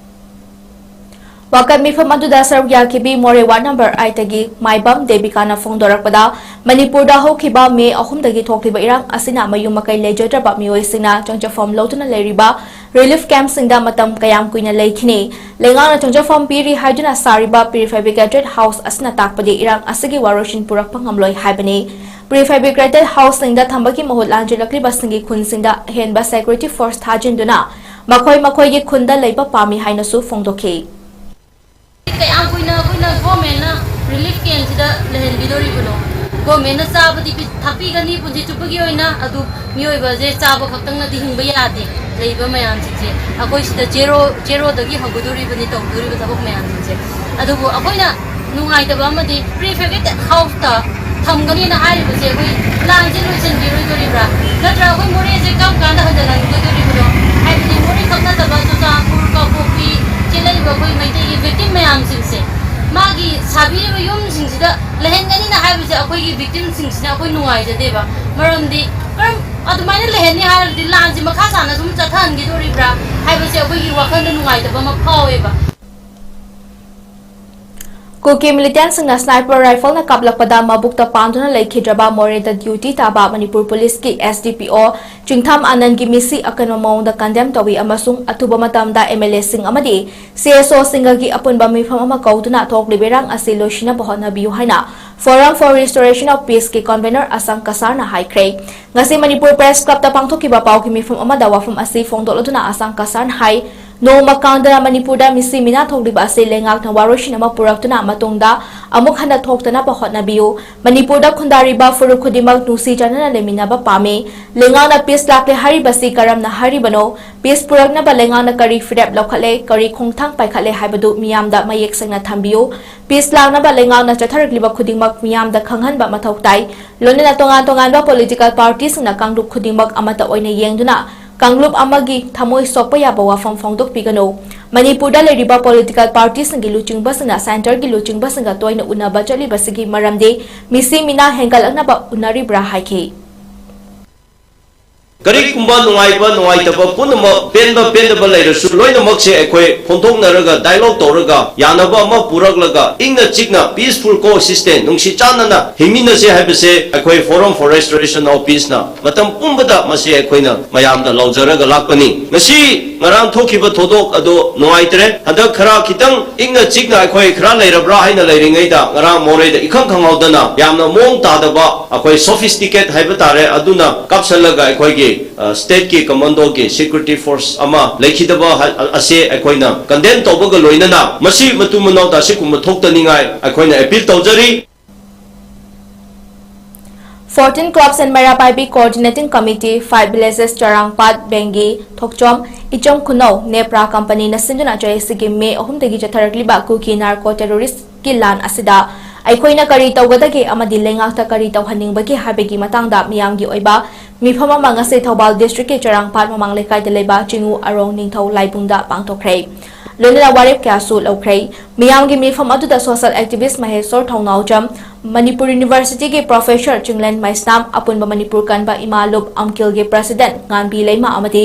ꯋꯥꯀꯠ ꯃꯤꯐꯝ ꯑꯗꯨꯗ ꯁꯔꯨꯛ ꯌꯥꯈꯤꯕꯤ ꯃꯣꯔꯦ ward number eight ꯇꯒꯤ ꯃꯥꯏꯕꯝ ꯗꯦꯕꯤꯀꯥꯅ ꯐꯣꯡꯗꯣꯔꯛꯄꯗ, ꯃꯅꯤꯄꯨꯔꯗ ꯍꯧꯈꯤꯕ ꯃꯦ ꯑꯍꯨꯝꯗꯒꯤ ꯊꯣꯛꯂꯤꯕ ꯏꯔꯥꯡ ꯑꯁꯤꯅ ꯃꯌꯨꯝ ꯃꯀꯩ ꯂꯩꯖꯗ꯭ꯔꯕ ꯃꯤꯑꯣꯏꯁꯤꯡꯅ ꯆꯪꯖꯐꯝ ꯂꯧꯗꯨꯅ ꯂꯩꯔꯤꯕ relief camp ꯁꯤꯡꯗ ꯃꯇꯝ ꯀꯌꯥꯝ ꯀꯨꯏꯅ ꯂꯩꯈꯤꯅꯤ? ꯂꯩꯉꯥꯛꯅ ꯆꯪꯖꯐꯝ ꯄꯤꯔꯤ ꯍꯥꯏꯗꯨꯅ ꯁꯥꯔꯤꯕ prefabricated house ꯑꯁꯤꯅ ꯇꯥꯛꯄꯗꯤ ꯏꯔꯥꯡ ꯑꯁꯤꯒꯤ ꯋꯥꯔꯣꯏꯁꯤꯟ ꯄꯨꯔꯛꯄ ꯉꯝꯂꯣꯏ ꯍꯥꯏꯕꯅꯤ꯫ Prefabricated house ꯁꯤꯡꯗ ꯊꯝꯕꯒꯤ ꯃꯍꯨꯠ ꯂꯥꯟꯖꯦꯜꯂꯛꯂꯤꯕꯁꯤꯡꯒꯤ ꯈꯨꯟꯁꯤꯡꯗ ꯑꯍꯦꯟꯕ security force ꯊꯥꯖꯤꯟꯗꯨꯅ ꯃꯈꯣꯏ ꯃꯈꯣꯏꯒꯤ ꯈꯨꯟꯗ ꯂꯩꯕ ꯄꯥꯝꯃꯤ ꯍꯥꯏꯅꯁꯨ ꯐꯣꯡꯗꯣꯛꯈꯤ꯫ ꯀꯌꯥꯝ ꯀꯨꯏꯅ ꯑꯩꯈꯣꯏꯅ government ꯅ relief camp ꯁꯤꯗ ꯂꯩꯍꯟꯕꯤꯗꯣꯔꯤꯕꯅꯣ? Government ꯅ ꯆꯥꯕꯗꯤ ꯄꯤ-, ꯊꯥꯛꯄꯤꯒꯅꯤ ꯄꯨꯟꯁꯤ ꯆꯨꯞꯄꯒꯤ ꯑꯣꯏꯅ, ꯑꯗꯨ ꯃꯤꯑꯣꯏꯕꯁꯦ ꯆꯥꯕ ꯈꯛꯇꯪꯅꯗꯤ ꯍꯤꯡꯕ ꯌꯥꯗꯦ꯫ ꯂꯩꯕ ꯃꯌꯥꯝꯁꯤꯡꯁꯦ ꯑꯩꯈꯣꯏ ꯁꯤꯗ zero, zero ꯗꯒꯤ ꯍꯧꯒꯗꯣꯔꯤꯕꯅꯤ ꯇꯧꯗꯣꯔꯤꯕ ꯊꯕꯛ ꯃꯌꯥꯝꯁꯤꯡꯁꯦ꯫ ꯑꯗꯨꯕꯨ ꯑꯩꯈꯣꯏꯅ ꯅꯨꯡꯉꯥꯏꯇꯕ ꯑꯃꯗꯤ prefabricated house ꯇ ꯊꯝꯒꯅꯤꯅ ꯍꯥꯏꯔꯤꯕꯁꯦ ꯑꯩꯈꯣꯏ ꯂꯥꯟꯁꯦ ꯂꯣꯏꯁꯤꯟꯕꯤꯔꯣꯏꯗꯣꯔꯤꯕ꯭ꯔꯥ? ꯅꯠꯇ꯭ꯔꯒ ꯑꯩꯈꯣꯏ ꯃꯣꯔꯦꯁꯦ ꯀꯔꯝ ꯀꯥꯟꯗ ꯍꯟꯖꯤꯜꯍꯟꯒꯗꯣꯔꯤꯕꯅꯣ? ꯍꯥꯏꯕꯗꯤ ꯃꯣꯔꯦ ꯈꯛ ꯅꯠꯇꯕ ꯆꯨꯔꯆꯥꯟꯄꯨꯔ, ꯀꯥꯡꯄꯣꯛꯄꯤ, ꯆꯦꯜꯂꯛꯏꯕ ꯑꯩꯈꯣꯏ ꯃꯩꯇꯩꯒꯤ victim ꯃꯌꯥꯝꯁꯤꯡꯁꯦ, ꯃꯥꯒꯤ ꯁꯥꯕꯤꯔꯤꯕ ꯌꯨꯝꯁꯤꯡꯁꯤꯗ ꯂꯩꯍꯟꯒꯅꯤꯅ ꯍꯥꯏꯕꯁꯦ ꯑꯩꯈꯣꯏꯒꯤ victim ꯁꯤꯡꯁꯤꯅ ꯑꯩꯈꯣꯏ ꯅꯨꯡꯉꯥꯏꯖꯗꯦꯕ꯫ ꯃꯔꯝꯗꯤ ꯀꯔꯝ ꯑꯗꯨꯃꯥꯏꯅ ꯂꯩꯍꯟꯅꯤ ꯍꯥꯏꯔꯒꯗꯤ ꯂꯥꯟꯁꯦ ꯃꯈꯥ ꯁꯥꯅ ꯁꯨꯝ ꯆꯠꯊꯍꯟꯈꯤꯗꯣꯔꯤꯕ꯭ꯔꯥ ꯍꯥꯏꯕꯁꯦ ꯑꯩꯈꯣꯏꯒꯤ ꯋꯥꯈꯜꯗ ꯅꯨꯡꯉꯥꯏꯇꯕ ꯑꯃ ꯐꯥꯎꯋꯦꯕ꯫ ꯀꯨꯀꯤ militant ꯁꯤꯡꯅ sniper rifle ꯅ ꯀꯥꯞꯂꯛꯄꯗ ꯃꯕꯨꯛꯇ ꯄꯥꯟꯗꯨꯅ ꯂꯩꯈꯤꯗ꯭ꯔꯕ ꯃꯣꯔꯦꯗ duty ꯇꯥꯕ ꯃꯅꯤꯄꯨꯔ ꯄꯨꯂꯤꯁꯀꯤ S D P O ꯆꯤꯡꯊꯥꯝ ꯑꯅꯟꯒꯤ ꯃꯤꯁꯤ ꯑꯀꯟꯕ ꯃꯑꯣꯡꯗ condemn ꯇꯧꯏ ꯑꯃꯁꯨꯡ ꯑꯊꯨꯕ ꯃꯇꯝꯗ M L A ꯁꯤꯡ ꯑꯃꯗꯤ C S O ꯁꯤꯡꯒꯒꯤ ꯑꯄꯨꯟꯕ ꯃꯤꯐꯝ ꯑꯃ ꯀꯧꯗꯨꯅ ꯊꯣꯛꯂꯤꯕ ꯏꯔꯥꯡ ꯑꯁꯤ ꯂꯣꯏꯁꯤꯟꯅꯕ ꯍꯣꯠꯅꯕꯤꯌꯨ ꯍꯥꯏꯅ Forum for Restoration of Peace ꯀꯤ convenor ꯑꯁꯪ ꯀꯁꯥꯔꯅ ꯍꯥꯏꯈ꯭ꯔꯦ꯫ ꯉꯁꯤ ꯃꯅꯤꯄꯨꯔ Press Club ꯇ ꯄꯥꯡꯊꯣꯛꯈꯤꯕ ꯄꯥꯎꯒꯤ ꯃꯤꯐꯝ ꯑꯃꯗ ꯋꯥꯐꯝ ꯑꯁꯤ ꯐꯣꯡꯗꯣꯛꯂꯗꯨꯅ ꯑꯁꯪ ꯀꯁꯥꯔꯅ ꯍꯥꯏ, ꯅꯣꯡꯃ ꯀꯥꯡꯗꯅ ꯃꯅꯤꯄꯨꯔꯗ ꯃꯤꯁꯤ ꯃꯤꯅꯥ ꯊꯣꯛꯂꯤꯕ ꯑꯁꯤ ꯂꯩꯉꯥꯛꯅ ꯋꯥꯔꯣꯏꯁꯤꯟ ꯑꯃ ꯄꯨꯔꯛꯇꯨꯅ ꯃꯇꯨꯡꯗ ꯑꯃꯨꯛ ꯍꯟꯅ ꯊꯣꯛꯇꯅꯕ ꯍꯣꯠꯅꯕꯤꯌꯨ꯫ ꯃꯅꯤꯄꯨꯔꯗ ꯈꯨꯟꯗꯥꯔꯤꯕ ꯐꯨꯔꯨꯞ ꯈꯨꯗꯤꯡꯃꯛ ꯅꯨꯡꯁꯤ ꯆꯥꯟꯅꯅ ꯂꯩꯃꯤꯟꯅꯕ ꯄꯥꯝꯃꯤ꯫ ꯂꯩꯉꯥꯛꯅ peace ꯂꯥꯛꯂꯦ ꯍꯥꯏꯔꯤꯕꯁꯤ ꯀꯔꯝꯅ ꯍꯥꯏꯔꯤꯕꯅꯣ? Peace ꯄꯨꯔꯛꯅꯕ ꯂꯩꯉꯥꯛꯅ ꯀꯔꯤ ꯐꯤꯔꯦꯞ ꯂꯧꯈꯠꯂꯦ, ꯀꯔꯤ ꯈꯣꯡꯊꯥꯡ ꯄꯥꯏꯈꯠꯂꯦ ꯍꯥꯏꯕꯗꯨ ꯃꯤꯌꯥꯝꯗ ꯃꯌꯦꯛ ꯁꯦꯡꯅ ꯊꯝꯕꯤꯌꯨ꯫ Peace ꯂꯥꯛꯅꯕ ꯂꯩꯉꯥꯛꯅ ꯆꯠꯊꯔꯛꯂꯤꯕ ꯈꯨꯗꯤꯡꯃꯛ ꯃꯤꯌꯥꯝꯗ ꯈꯪꯍꯟꯕ ꯃꯊꯧ ꯇꯥꯏ꯫ ꯂꯣꯏꯅꯅ ꯇꯣꯉꯥꯟ ꯇꯣꯉꯥꯟꯕ political party ꯁꯤꯡꯅ ꯀꯥꯡꯂꯨꯞ ꯈꯨꯗꯤꯡꯃꯛ ꯑꯃꯠꯇ ꯑꯣꯏꯅ ꯌꯦꯡꯗꯨꯅ ꯀꯥꯡꯂꯨꯞ ꯑꯃꯒꯤ ꯊꯃꯣꯏ ꯁꯣꯛꯄ ꯌꯥꯕ ꯋꯥꯐꯝ ꯐꯣꯡꯗꯣꯛꯄꯤꯒꯅꯨ꯫ ꯃꯅꯤꯄꯨꯔꯗ ꯂꯩꯔꯤꯕ political party ꯁꯤꯡꯒꯤ ꯂꯨꯆꯤꯡꯕꯁꯤꯡꯅ centre ꯒꯤ ꯂꯨꯆꯤꯡꯕꯁꯤꯡꯒ ꯇꯣꯏꯅ ꯎꯅꯕ ꯆꯠꯂꯤꯕꯁꯤꯒꯤ ꯃꯔꯝꯗꯤ ꯃꯤꯁꯤ ꯃꯤꯅꯥ ꯍꯦꯟꯒꯠꯂꯛꯅꯕ ꯎꯅꯔꯤꯕ꯭ꯔꯥ ꯍꯥꯏꯈꯤ꯫ ꯀꯔꯤꯒꯨꯝꯕ ꯅꯨꯡꯉꯥꯏꯕ ꯅꯨꯡꯉꯥꯏꯇꯕ ꯄꯨꯝꯅꯃꯛ, ꯄꯦꯟꯕ ꯄꯦꯟꯗꯕ ꯂꯩꯔꯁꯨ, ꯂꯣꯏꯅꯃꯛꯁꯦ ꯑꯩꯈꯣꯏ ꯐꯣꯡꯗꯣꯛꯅꯔꯒ, dialogue ꯇꯧꯔꯒ, ꯌꯥꯅꯕ ꯑꯃ ꯄꯨꯔꯛꯂꯒ, ꯏꯪꯅ ꯆꯤꯛꯅ peaceful coexistence, ꯅꯨꯡꯁꯤ ꯆꯥꯟꯅꯅ ꯍꯤꯡꯃꯤꯟꯅꯁꯦ ꯍꯥꯏꯕꯁꯦ ꯑꯩꯈꯣꯏ Forum for Restoration of Peace ꯅ ꯃꯇꯝ ꯄꯨꯝꯕꯗ ꯃꯁꯤ ꯑꯩꯈꯣꯏꯅ ꯃꯌꯥꯝꯗ ꯂꯥꯎꯖꯔꯒ ꯂꯥꯛꯄꯅꯤ꯫ ꯉꯁꯤ ꯉꯔꯥꯡ ꯊꯣꯛꯈꯤꯕ ꯊꯧꯗꯣꯛ ꯑꯗꯨ ꯅꯨꯡꯉꯥꯏꯇ꯭ꯔꯦ꯫ ꯍꯟꯗꯛ ꯈꯔ ꯈꯤꯇꯪ ꯏꯪꯅ ꯆꯤꯛꯅ ꯑꯩꯈꯣꯏ ꯈꯔ ꯂꯩꯔꯕ꯭ꯔꯥ ꯍꯥꯏꯅ ꯂꯩꯔꯤꯉꯩꯗ, ꯉꯔꯥꯡ ꯃꯣꯔꯦꯗ ꯏꯈꯪ ꯈꯪꯍꯧꯗꯅ ꯌꯥꯝꯅ ꯃꯑꯣꯡ ꯇꯥꯗꯕ, ꯑꯩꯈꯣꯏ sophisticate ꯍꯥꯏꯕ ꯇꯥꯔꯦ, ꯑꯗꯨꯅ ꯀꯥꯞꯁꯜꯂꯒ ꯑꯩꯈꯣꯏꯒꯤ, ꯑ, state ꯀꯤ commando ꯒꯤ security force ꯑꯃ ꯂꯩꯈꯤꯗꯕ ꯍꯥꯏ-, ꯑꯁꯦ ꯑꯩꯈꯣꯏꯅ condemn ꯇꯧꯕꯒ ꯂꯣꯏꯅꯅ, ꯃꯁꯤ ꯃꯇꯨ ꯃꯅꯥꯎꯗ ꯑꯁꯤꯒꯨꯝꯕ ꯊꯣꯛꯇꯅꯤꯡꯉꯥꯏ ꯑꯩꯈꯣꯏꯅ appeal ꯇꯧꯖꯔꯤ꯫ Fourteen Clubs and ꯃꯩꯔꯥ ꯄꯥꯏꯕꯤ Coordinating Committee, Five Villages ꯆꯔꯥꯡꯄꯥꯠ, ꯕꯦꯡꯒꯤ, ꯊꯣꯛꯆꯣꯝ, ꯏꯆꯝ ꯈꯨꯅꯧ, ꯅꯦꯄ꯭ꯔꯥ ꯀꯝꯄꯅꯤꯅ ꯁꯤꯟꯗꯨꯅ ꯆꯍꯤꯁꯤꯒꯤ ꯃꯦ ꯑꯍꯨꯝꯗꯒꯤ ꯆꯠꯊꯔꯛꯂꯤꯕ ꯀꯨꯀꯤ ꯅꯥꯔꯀꯣ ꯇꯦꯔꯣꯔꯤꯁꯀꯤ ꯂꯥꯟ ꯑꯁꯤꯗ ꯑꯩꯈꯣꯏꯅ ꯀꯔꯤ ꯇꯧꯒꯗꯒꯦ ꯑꯃꯗꯤ ꯂꯩꯉꯥꯛꯇ ꯀꯔꯤ ꯇꯧꯍꯟꯅꯤꯡꯕꯒꯦ ꯍꯥꯏꯕꯒꯤ ꯃꯇꯥꯡꯗ ꯃꯤꯌꯥꯝꯒꯤ ꯑꯣꯏꯕ ꯃꯤꯐꯝ ꯑꯃ ꯉꯁꯤ ꯊꯧꯕꯥꯜ ꯗꯤꯁꯇ꯭ꯔꯤꯛꯀꯤ ꯆꯔꯥꯡꯄꯥꯠ ꯃꯃꯥꯡ ꯂꯩꯀꯥꯏꯗ ꯂꯩꯕ ꯆꯤꯡꯉꯨ ꯑꯔꯣꯡ ꯅꯤꯡꯊꯧ ꯂꯥꯏꯕꯨꯡꯗ ꯄꯥꯡꯊꯣꯛꯈ꯭ꯔꯦ꯫ ꯂꯣꯏꯅꯅ ꯋꯥꯔꯦꯞ ꯀꯌꯥꯁꯨ ꯂꯧꯈ꯭ꯔꯦ꯫ ꯃꯤꯌꯥꯝꯒꯤ ꯃꯤꯐꯝ ꯑꯗꯨꯗ social activist ꯃꯍꯦꯁꯣꯔ ꯊꯧꯅꯥꯎꯖꯝ, ꯃꯅꯤꯄꯨꯔ ꯌꯨꯅꯤꯚꯔꯁꯤꯇꯤꯒꯤ professor ꯆꯤꯡꯂꯦꯟ ꯃꯩꯁꯅꯥꯝ, ꯑꯄꯨꯟꯕ ꯃꯅꯤꯄꯨꯔ ꯀꯟꯕ ꯏꯃꯥ ꯂꯨꯞ ꯑꯝꯀꯤꯜꯒꯤ president ꯉꯥꯟꯕꯤ ꯂꯩꯃ ꯑꯃꯗꯤ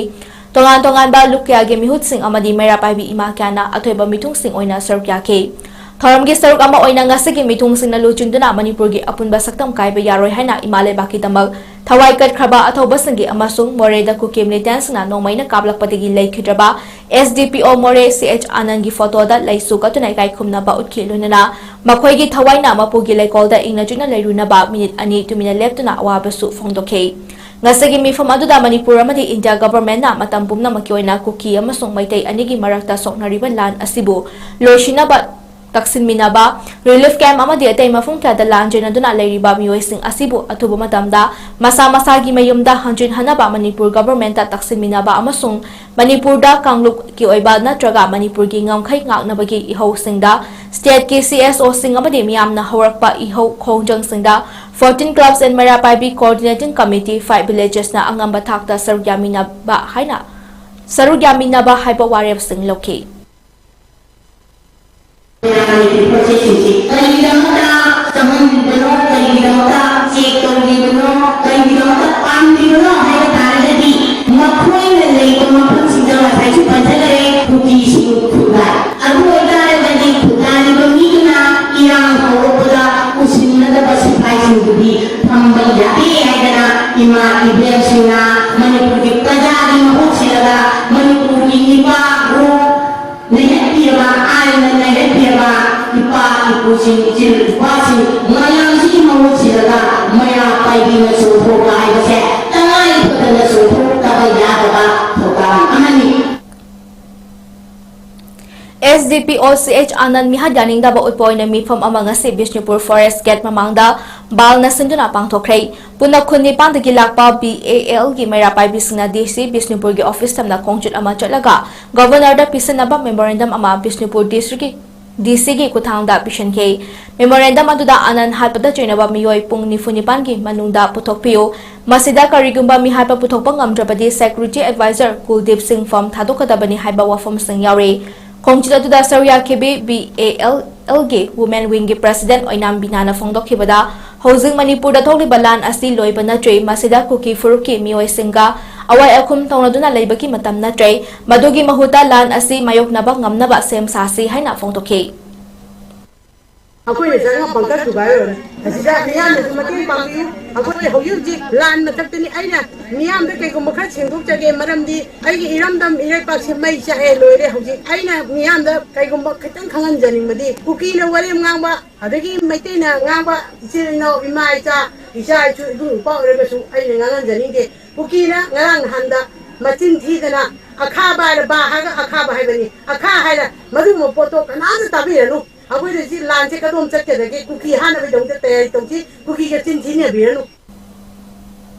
ꯇꯣꯉꯥꯟ ꯇꯣꯉꯥꯟꯕ ꯂꯨꯞ ꯀꯌꯥꯒꯤ ꯃꯤꯍꯨꯠꯁꯤꯡ ꯑꯃꯗꯤ ꯃꯩꯔꯥ ꯄꯥꯏꯕꯤ ꯏꯃꯥ ꯀꯌꯥꯅ ꯑꯊꯣꯏꯕ ꯃꯤꯊꯨꯡꯁꯤꯡ ꯑꯣꯏꯅ ꯁꯔꯨꯛ ꯌꯥꯈꯤ꯫ ꯊꯧꯔꯝꯒꯤ ꯁꯔꯨꯛ ꯑꯃ ꯑꯣꯏꯅ ꯉꯁꯤꯒꯤ ꯃꯤꯊꯨꯡꯁꯤꯡꯅ ꯂꯨꯆꯤꯡꯗꯨꯅ ꯃꯅꯤꯄꯨꯔꯒꯤ ꯑꯄꯨꯟꯕ ꯁꯛꯇꯝ ꯀꯥꯏꯕ ꯌꯥꯔꯣꯏ ꯍꯥꯏꯅ ꯏꯃꯥ ꯂꯩꯕꯥꯛꯀꯤꯗꯃꯛ ꯊꯋꯥꯏ ꯀꯠꯈ꯭ꯔꯕ ꯑꯊꯧꯕꯁꯤꯡꯒꯤ ꯑꯃꯁꯨꯡ ꯃꯣꯔꯦꯗ ꯀꯨꯀꯤ militantꯁꯤꯡꯅ ꯅꯣꯡꯃꯩꯅ ꯀꯥꯞꯂꯛꯄꯗꯒꯤ ꯂꯩꯈꯤꯗ꯭ꯔꯕ S D P O ꯃꯣꯔꯦ C H ꯑꯥꯅꯟꯒꯤ photoꯗ ꯂꯩꯁꯨ ꯀꯠꯇꯨꯅ ꯏꯀꯥꯏ ꯈꯨꯝꯅꯕ ꯎꯠꯈꯤ꯫ ꯂꯣꯏꯅꯅ ꯃꯈꯣꯏꯒꯤ ꯊꯋꯥꯏꯅ ꯃꯄꯨꯒꯤ ꯂꯩꯀꯣꯜꯗ ꯏꯪꯅ ꯆꯤꯛꯅ ꯂꯩꯔꯨꯅꯕ ꯃꯤꯅꯤꯠ ꯑꯅꯤ ꯇꯨꯃꯤꯟꯅ ꯂꯦꯞꯇꯨꯅ ꯑꯋꯥꯕꯁꯨ ꯐꯣꯡꯗꯣꯛꯈꯤ꯫ ꯉꯁꯤꯒꯤ ꯃꯤꯐꯝ ꯑꯗꯨꯗ ꯃꯅꯤꯄꯨꯔ ꯑꯃꯗꯤ ꯏꯟꯗꯤꯌꯥ governmentꯅ ꯃꯇꯝ ꯄꯨꯝꯅꯃꯛꯀꯤ ꯑꯣꯏꯅ ꯀꯨꯀꯤ ꯑꯃꯁꯨꯡ ꯃꯩꯇꯩ ꯑꯅꯤꯒꯤ ꯃꯔꯛꯇ ꯁꯣꯛꯅꯔꯤꯕ ꯂꯥꯟ ꯑꯁꯤꯕꯨ ꯂꯣꯏꯁꯤꯟꯅꯕ ꯇꯛꯁꯤꯟꯃꯤꯟꯅꯕ, relief camp ꯑꯃꯗꯤ ꯑꯇꯩ ꯃꯐꯝ ꯀꯌꯥꯗ ꯂꯥꯟ ꯆꯦꯟꯅꯗꯨꯅ ꯂꯩꯔꯤꯕ ꯃꯤꯑꯣꯏꯁꯤꯡ ꯑꯁꯤꯕꯨ ꯑꯊꯨꯕ ꯃꯇꯝꯗ ꯃꯁꯥ ꯃꯁꯥꯒꯤ ꯃꯌꯨꯝꯗ ꯍꯟꯖꯤꯟꯍꯟꯅꯕ ꯃꯅꯤꯄꯨꯔ governmentꯇ ꯇꯛꯁꯤꯟꯃꯤꯟꯅꯕ ꯑꯃꯁꯨꯡ ꯃꯅꯤꯄꯨꯔꯗ ꯀꯥꯡꯂꯨꯞꯀꯤ ꯑꯣꯏꯕ ꯅꯠꯇ꯭ꯔꯒ ꯃꯅꯤꯄꯨꯔꯒꯤ ꯉꯝꯈꯩ ꯉꯥꯛꯅꯕꯒꯤ ꯏꯍꯧꯁꯤꯡꯗ stateꯀꯤ C S Oꯁꯤꯡ ꯑꯃꯗꯤ ꯃꯤꯌꯥꯝꯅ ꯍꯧꯔꯛꯄ ꯏꯍꯧ ꯈꯣꯡꯖꯪꯁꯤꯡꯗ Fourteen Clubs and ꯃꯩꯔꯥ ꯄꯥꯏꯕꯤ Coordinating Committee, Five Villagesꯅ ꯑꯉꯝꯕ ꯊꯥꯛꯇ ꯁꯔꯨꯛ ꯌꯥꯃꯤꯟꯅꯕ ꯍꯥꯏꯅ, ꯁꯔꯨꯛ ꯌꯥꯃꯤꯟꯅꯕ ꯍꯥꯏꯕ ꯋꯥꯔꯦꯞꯁꯤꯡ ꯂꯧꯈꯤ꯫ ꯃꯌꯥꯝꯒꯤ ꯄꯣꯠꯆꯩꯁꯤꯡꯁꯤ ꯀꯔꯤꯒꯤꯗꯃꯛꯇ ꯆꯪꯍꯟꯕꯅꯣ, ꯀꯔꯤꯒꯤꯗꯃꯛꯇ check ꯇꯧꯔꯤꯕꯅꯣ, ꯀꯔꯤꯒꯤꯗꯃꯛꯇ ꯄꯥꯝꯂꯤꯕꯅꯣ ꯍꯥꯏꯕ ꯇꯥꯔꯒꯗꯤ, ꯃꯈꯣꯏꯅ ꯂꯩꯕ ꯃꯐꯝꯁꯤꯡꯗ ꯉꯁꯥꯏꯁꯨ ꯄꯟꯖꯈꯔꯦ, ꯀꯨꯀꯤꯁꯤꯡ ꯈꯨꯟꯗꯥꯏ꯫ ꯑꯗꯨ ꯑꯣꯏꯇꯥꯔꯒꯗꯤ ꯈꯨꯟꯗꯥꯔꯤꯕ ꯃꯤꯗꯨꯅ ꯏꯔꯥꯡ ꯍꯧꯔꯛꯄꯗ ꯎꯁꯤꯟꯅꯗꯕ ꯁꯤꯐꯥꯏꯁꯤꯡꯗꯨꯗꯤ ꯊꯝꯕ ꯌꯥꯗꯦ ꯍꯥꯏꯗꯅ ꯏꯃꯥ ꯏꯕꯦꯜꯁꯤꯡꯅ ꯃꯅꯤꯄꯨꯔꯒꯤ ꯄ꯭ꯔꯖꯥꯒꯤ ꯃꯍꯨꯠ ꯁꯤꯜꯂꯒ ꯃꯅꯤꯄꯨꯔꯒꯤ ꯅꯤꯄꯥ ꯒ꯭ꯔꯨꯞ ꯅꯩꯍꯠꯄꯤꯔꯕ, ꯑꯥꯏꯟꯅ ꯅꯩꯍꯠꯄꯤꯔꯕ ꯏꯄꯥ ꯏꯄꯨꯁꯤꯡ, ꯏꯆꯤꯜ ꯏꯄꯥꯁꯤꯡ ꯃꯌꯥꯝꯁꯤꯒꯤ ꯃꯍꯨꯠ ꯁꯤꯜꯂꯒ ꯃꯩꯔꯥ ꯄꯥꯏꯕꯤꯅ ꯆꯣꯡꯊꯣꯛꯄ ꯍꯥꯏꯕꯁꯦ ꯇꯉꯥꯏ ꯐꯗꯅ ꯆꯣꯡꯊꯣꯛꯇꯕ ꯌꯥꯗꯕ ꯊꯧꯗꯥꯡ ꯑꯃꯅꯤ꯫ S D P O C H ꯑꯥꯅꯟ ꯃꯤꯍꯥꯠ ꯌꯥꯅꯤꯡꯗꯕ ꯎꯠꯄ ꯑꯣꯏꯅ ꯃꯤꯐꯝ ꯑꯃ ꯉꯁꯤ ꯕꯤꯁꯅꯨꯄꯨꯔ forest gate ꯃꯃꯥꯡꯗ ꯕꯥꯜꯅ ꯁꯤꯟꯗꯨꯅ ꯄꯥꯡꯊꯣꯛꯈ꯭ꯔꯦ꯫ ꯄꯨꯟꯅ ꯈꯨꯟ ꯅꯤꯄꯥꯟꯗꯒꯤ ꯂꯥꯛꯄ ꯕꯤ ꯑꯦ ꯑꯦꯜꯒꯤ ꯃꯩꯔꯥ ꯄꯥꯏꯕꯤꯁꯤꯡꯅ ꯗꯤ ꯁꯤ ꯕꯤꯁꯅꯨꯄꯨꯔꯒꯤ ꯑꯣꯐꯤꯁ ꯊꯝꯅ ꯈꯣꯡꯆꯠ ꯑꯃ ꯆꯠꯂꯒ ꯒꯕꯔꯅꯔꯗ ꯄꯤꯁꯤꯟꯅꯕ ꯃꯦꯃꯣꯔꯦꯟꯗꯝ ꯑꯃ ꯕꯤꯁꯅꯨꯄꯨꯔ ꯗꯤꯁꯇ꯭ꯔꯤꯛꯀꯤ ꯗꯤ ꯁꯤꯒꯤ ꯈꯨꯠꯊꯥꯡꯗ ꯄꯤꯁꯤꯟꯈꯤ꯫ ꯃꯦꯃꯣꯔꯦꯟꯗꯝ ꯑꯗꯨꯗ ꯑꯅꯟ ꯍꯥꯠꯄꯗ ꯆꯩꯅꯕ ꯃꯤꯑꯣꯏ ꯄꯨꯡ ꯅꯤꯐꯨ ꯅꯤꯄꯥꯟꯒꯤ ꯃꯅꯨꯡꯗ ꯄꯨꯊꯣꯛꯄꯤꯌꯨ꯫ ꯃꯁꯤꯗ ꯀꯔꯤꯒꯨꯝꯕ ꯃꯤꯍꯥꯠꯄ ꯄꯨꯊꯣꯛꯄ ꯉꯝꯗ꯭ꯔꯕꯗꯤ ꯁꯦꯀ꯭ꯌꯨꯔꯤꯇꯤ ꯑꯦꯗꯚꯥꯏꯖꯔ ꯀꯨꯜꯗꯤꯞ ꯁꯤꯡ ꯐꯥꯝ ꯊꯥꯗꯣꯛꯀꯗꯕꯅꯤ ꯍꯥꯏꯕ ꯋꯥꯐꯝꯁꯤꯡ ꯌꯥꯎꯔꯤ꯫ ꯈꯣꯡꯆꯠ ꯑꯗꯨꯗ ꯁꯔꯨꯛ ꯌꯥꯈꯤꯕꯤ ꯕꯤ ꯑꯦ ꯑꯦꯜ ꯑꯦꯜꯒꯤ ꯋꯨꯃꯦꯟ ꯋꯤꯡꯒꯤ ꯄ꯭ꯔꯦꯁꯤꯗꯦꯟꯠ ꯑꯣꯏꯅꯥꯝ ꯕꯤꯅꯥꯅ ꯐꯣꯡꯗꯣꯛꯈꯤꯕꯗ, ꯍꯧꯖꯤꯛ ꯃꯅꯤꯄꯨꯔꯗ ꯊꯣꯛꯂꯤꯕ ꯂꯥꯟ ꯑꯁꯤ ꯂꯣꯏꯕ ꯅꯠꯇ꯭ꯔꯤ, ꯃꯁꯤꯗ ꯀꯨꯀꯤ ꯐꯨꯔꯨꯞꯀꯤ ꯃꯤꯑꯣꯏꯁꯤꯡꯒ ꯑꯋꯥꯏ ꯑꯈꯨꯝ ꯇꯧꯅꯗꯨꯅ ꯂꯩꯕꯒꯤ ꯃꯇꯝ ꯅꯠꯇ꯭ꯔꯦ꯫ ꯃꯗꯨꯒꯤ ꯃꯍꯨꯠꯇ ꯂꯥꯟ ꯑꯁꯤ ꯃꯥꯌꯣꯛꯅꯕ ꯉꯝꯅꯕ ꯁꯦꯝ ꯁꯥꯁꯤ ꯍꯥꯏꯅ ꯐꯣꯡꯗꯣꯛꯈꯤ꯫ ꯑꯩꯈꯣꯏꯅ ꯆꯪꯉ ꯄꯪꯀ ꯊꯨꯒꯥꯏꯔꯨꯔꯅꯤ꯫ ꯑꯁꯤꯗ ꯃꯤꯌꯥꯝꯅꯁꯨ ꯃꯇꯦꯡ ꯄꯥꯡꯕꯤꯌꯨ꯫ ꯑꯩꯈꯣꯏ ꯍꯧꯖꯤꯛ ꯍꯧꯖꯤꯛ ꯂꯥꯟ ꯃꯊꯛꯇꯅꯤ꯫ ꯑꯩꯅ ꯃꯤꯌꯥꯝꯗ ꯀꯩꯒꯨꯝꯕ ꯈꯔ ꯁꯦꯡꯗꯣꯛꯆꯒꯦ, ꯃꯔꯝꯗꯤ ꯑꯩꯒꯤ ꯏꯔꯝꯗꯝ ꯏꯔꯩꯄꯥꯛꯁꯦ ꯃꯩ ꯆꯥꯛꯑꯦ ꯂꯣꯏꯔꯦ꯫ ꯍꯧꯖꯤꯛ ꯑꯩꯅ ꯃꯤꯌꯥꯝꯗ ꯀꯩꯒꯨꯝꯕ ꯈꯤꯇꯪ ꯈꯪꯍꯟꯖꯅꯤꯡꯕꯗꯤ, ꯀꯨꯀꯤꯅ ꯋꯥꯔꯦꯝ ꯉꯥꯡꯕ, ꯑꯗꯒꯤ ꯃꯩꯇꯩꯅ ꯉꯥꯡꯕ ꯏꯆꯤꯜ ꯏꯅꯥꯎ, ꯏꯃꯥ ꯏꯆꯥ, ꯏꯆꯥ ꯏꯁꯨ, ꯏꯕꯨꯡ ꯏꯄ꯭ꯋꯥ ꯑꯣꯏꯔꯒꯁꯨ ꯑꯩꯅ ꯉꯥꯡꯍꯟꯖꯅꯤꯡꯗꯦ꯫ ꯀꯨꯀꯤꯅ ꯉꯔꯥꯡ ꯅꯍꯥꯟꯗ ꯃꯆꯤꯟ ꯊꯤꯗꯅ ꯑꯈꯥꯕ ꯍꯥꯏꯔ, ꯕꯥ ꯍꯥꯏꯔꯒ ꯑꯈꯥꯕ ꯍꯥꯏꯕꯅꯤ, ꯑꯈꯥ ꯍꯥꯏꯔ ꯃꯗꯨꯒꯨꯝꯕ ꯄꯣꯠꯇꯣ ꯀꯅꯥꯝꯇ ꯇꯥꯕꯤꯔꯅꯨ꯫ ꯑꯩꯈꯣꯏꯗ ꯁꯤ ꯂꯥꯟꯁꯦ ꯀꯗꯣꯝ ꯆꯠꯀꯗꯒꯦ? ꯀꯨꯀꯤ ꯍꯥꯠꯅꯕꯒꯤꯗꯃꯛꯇ ꯇꯌꯥꯔꯤ ꯇꯧꯁꯤ꯫ ꯀꯨꯀꯤꯒ ꯆꯤꯟ ꯊꯤꯅꯕꯤꯔꯅꯨ꯫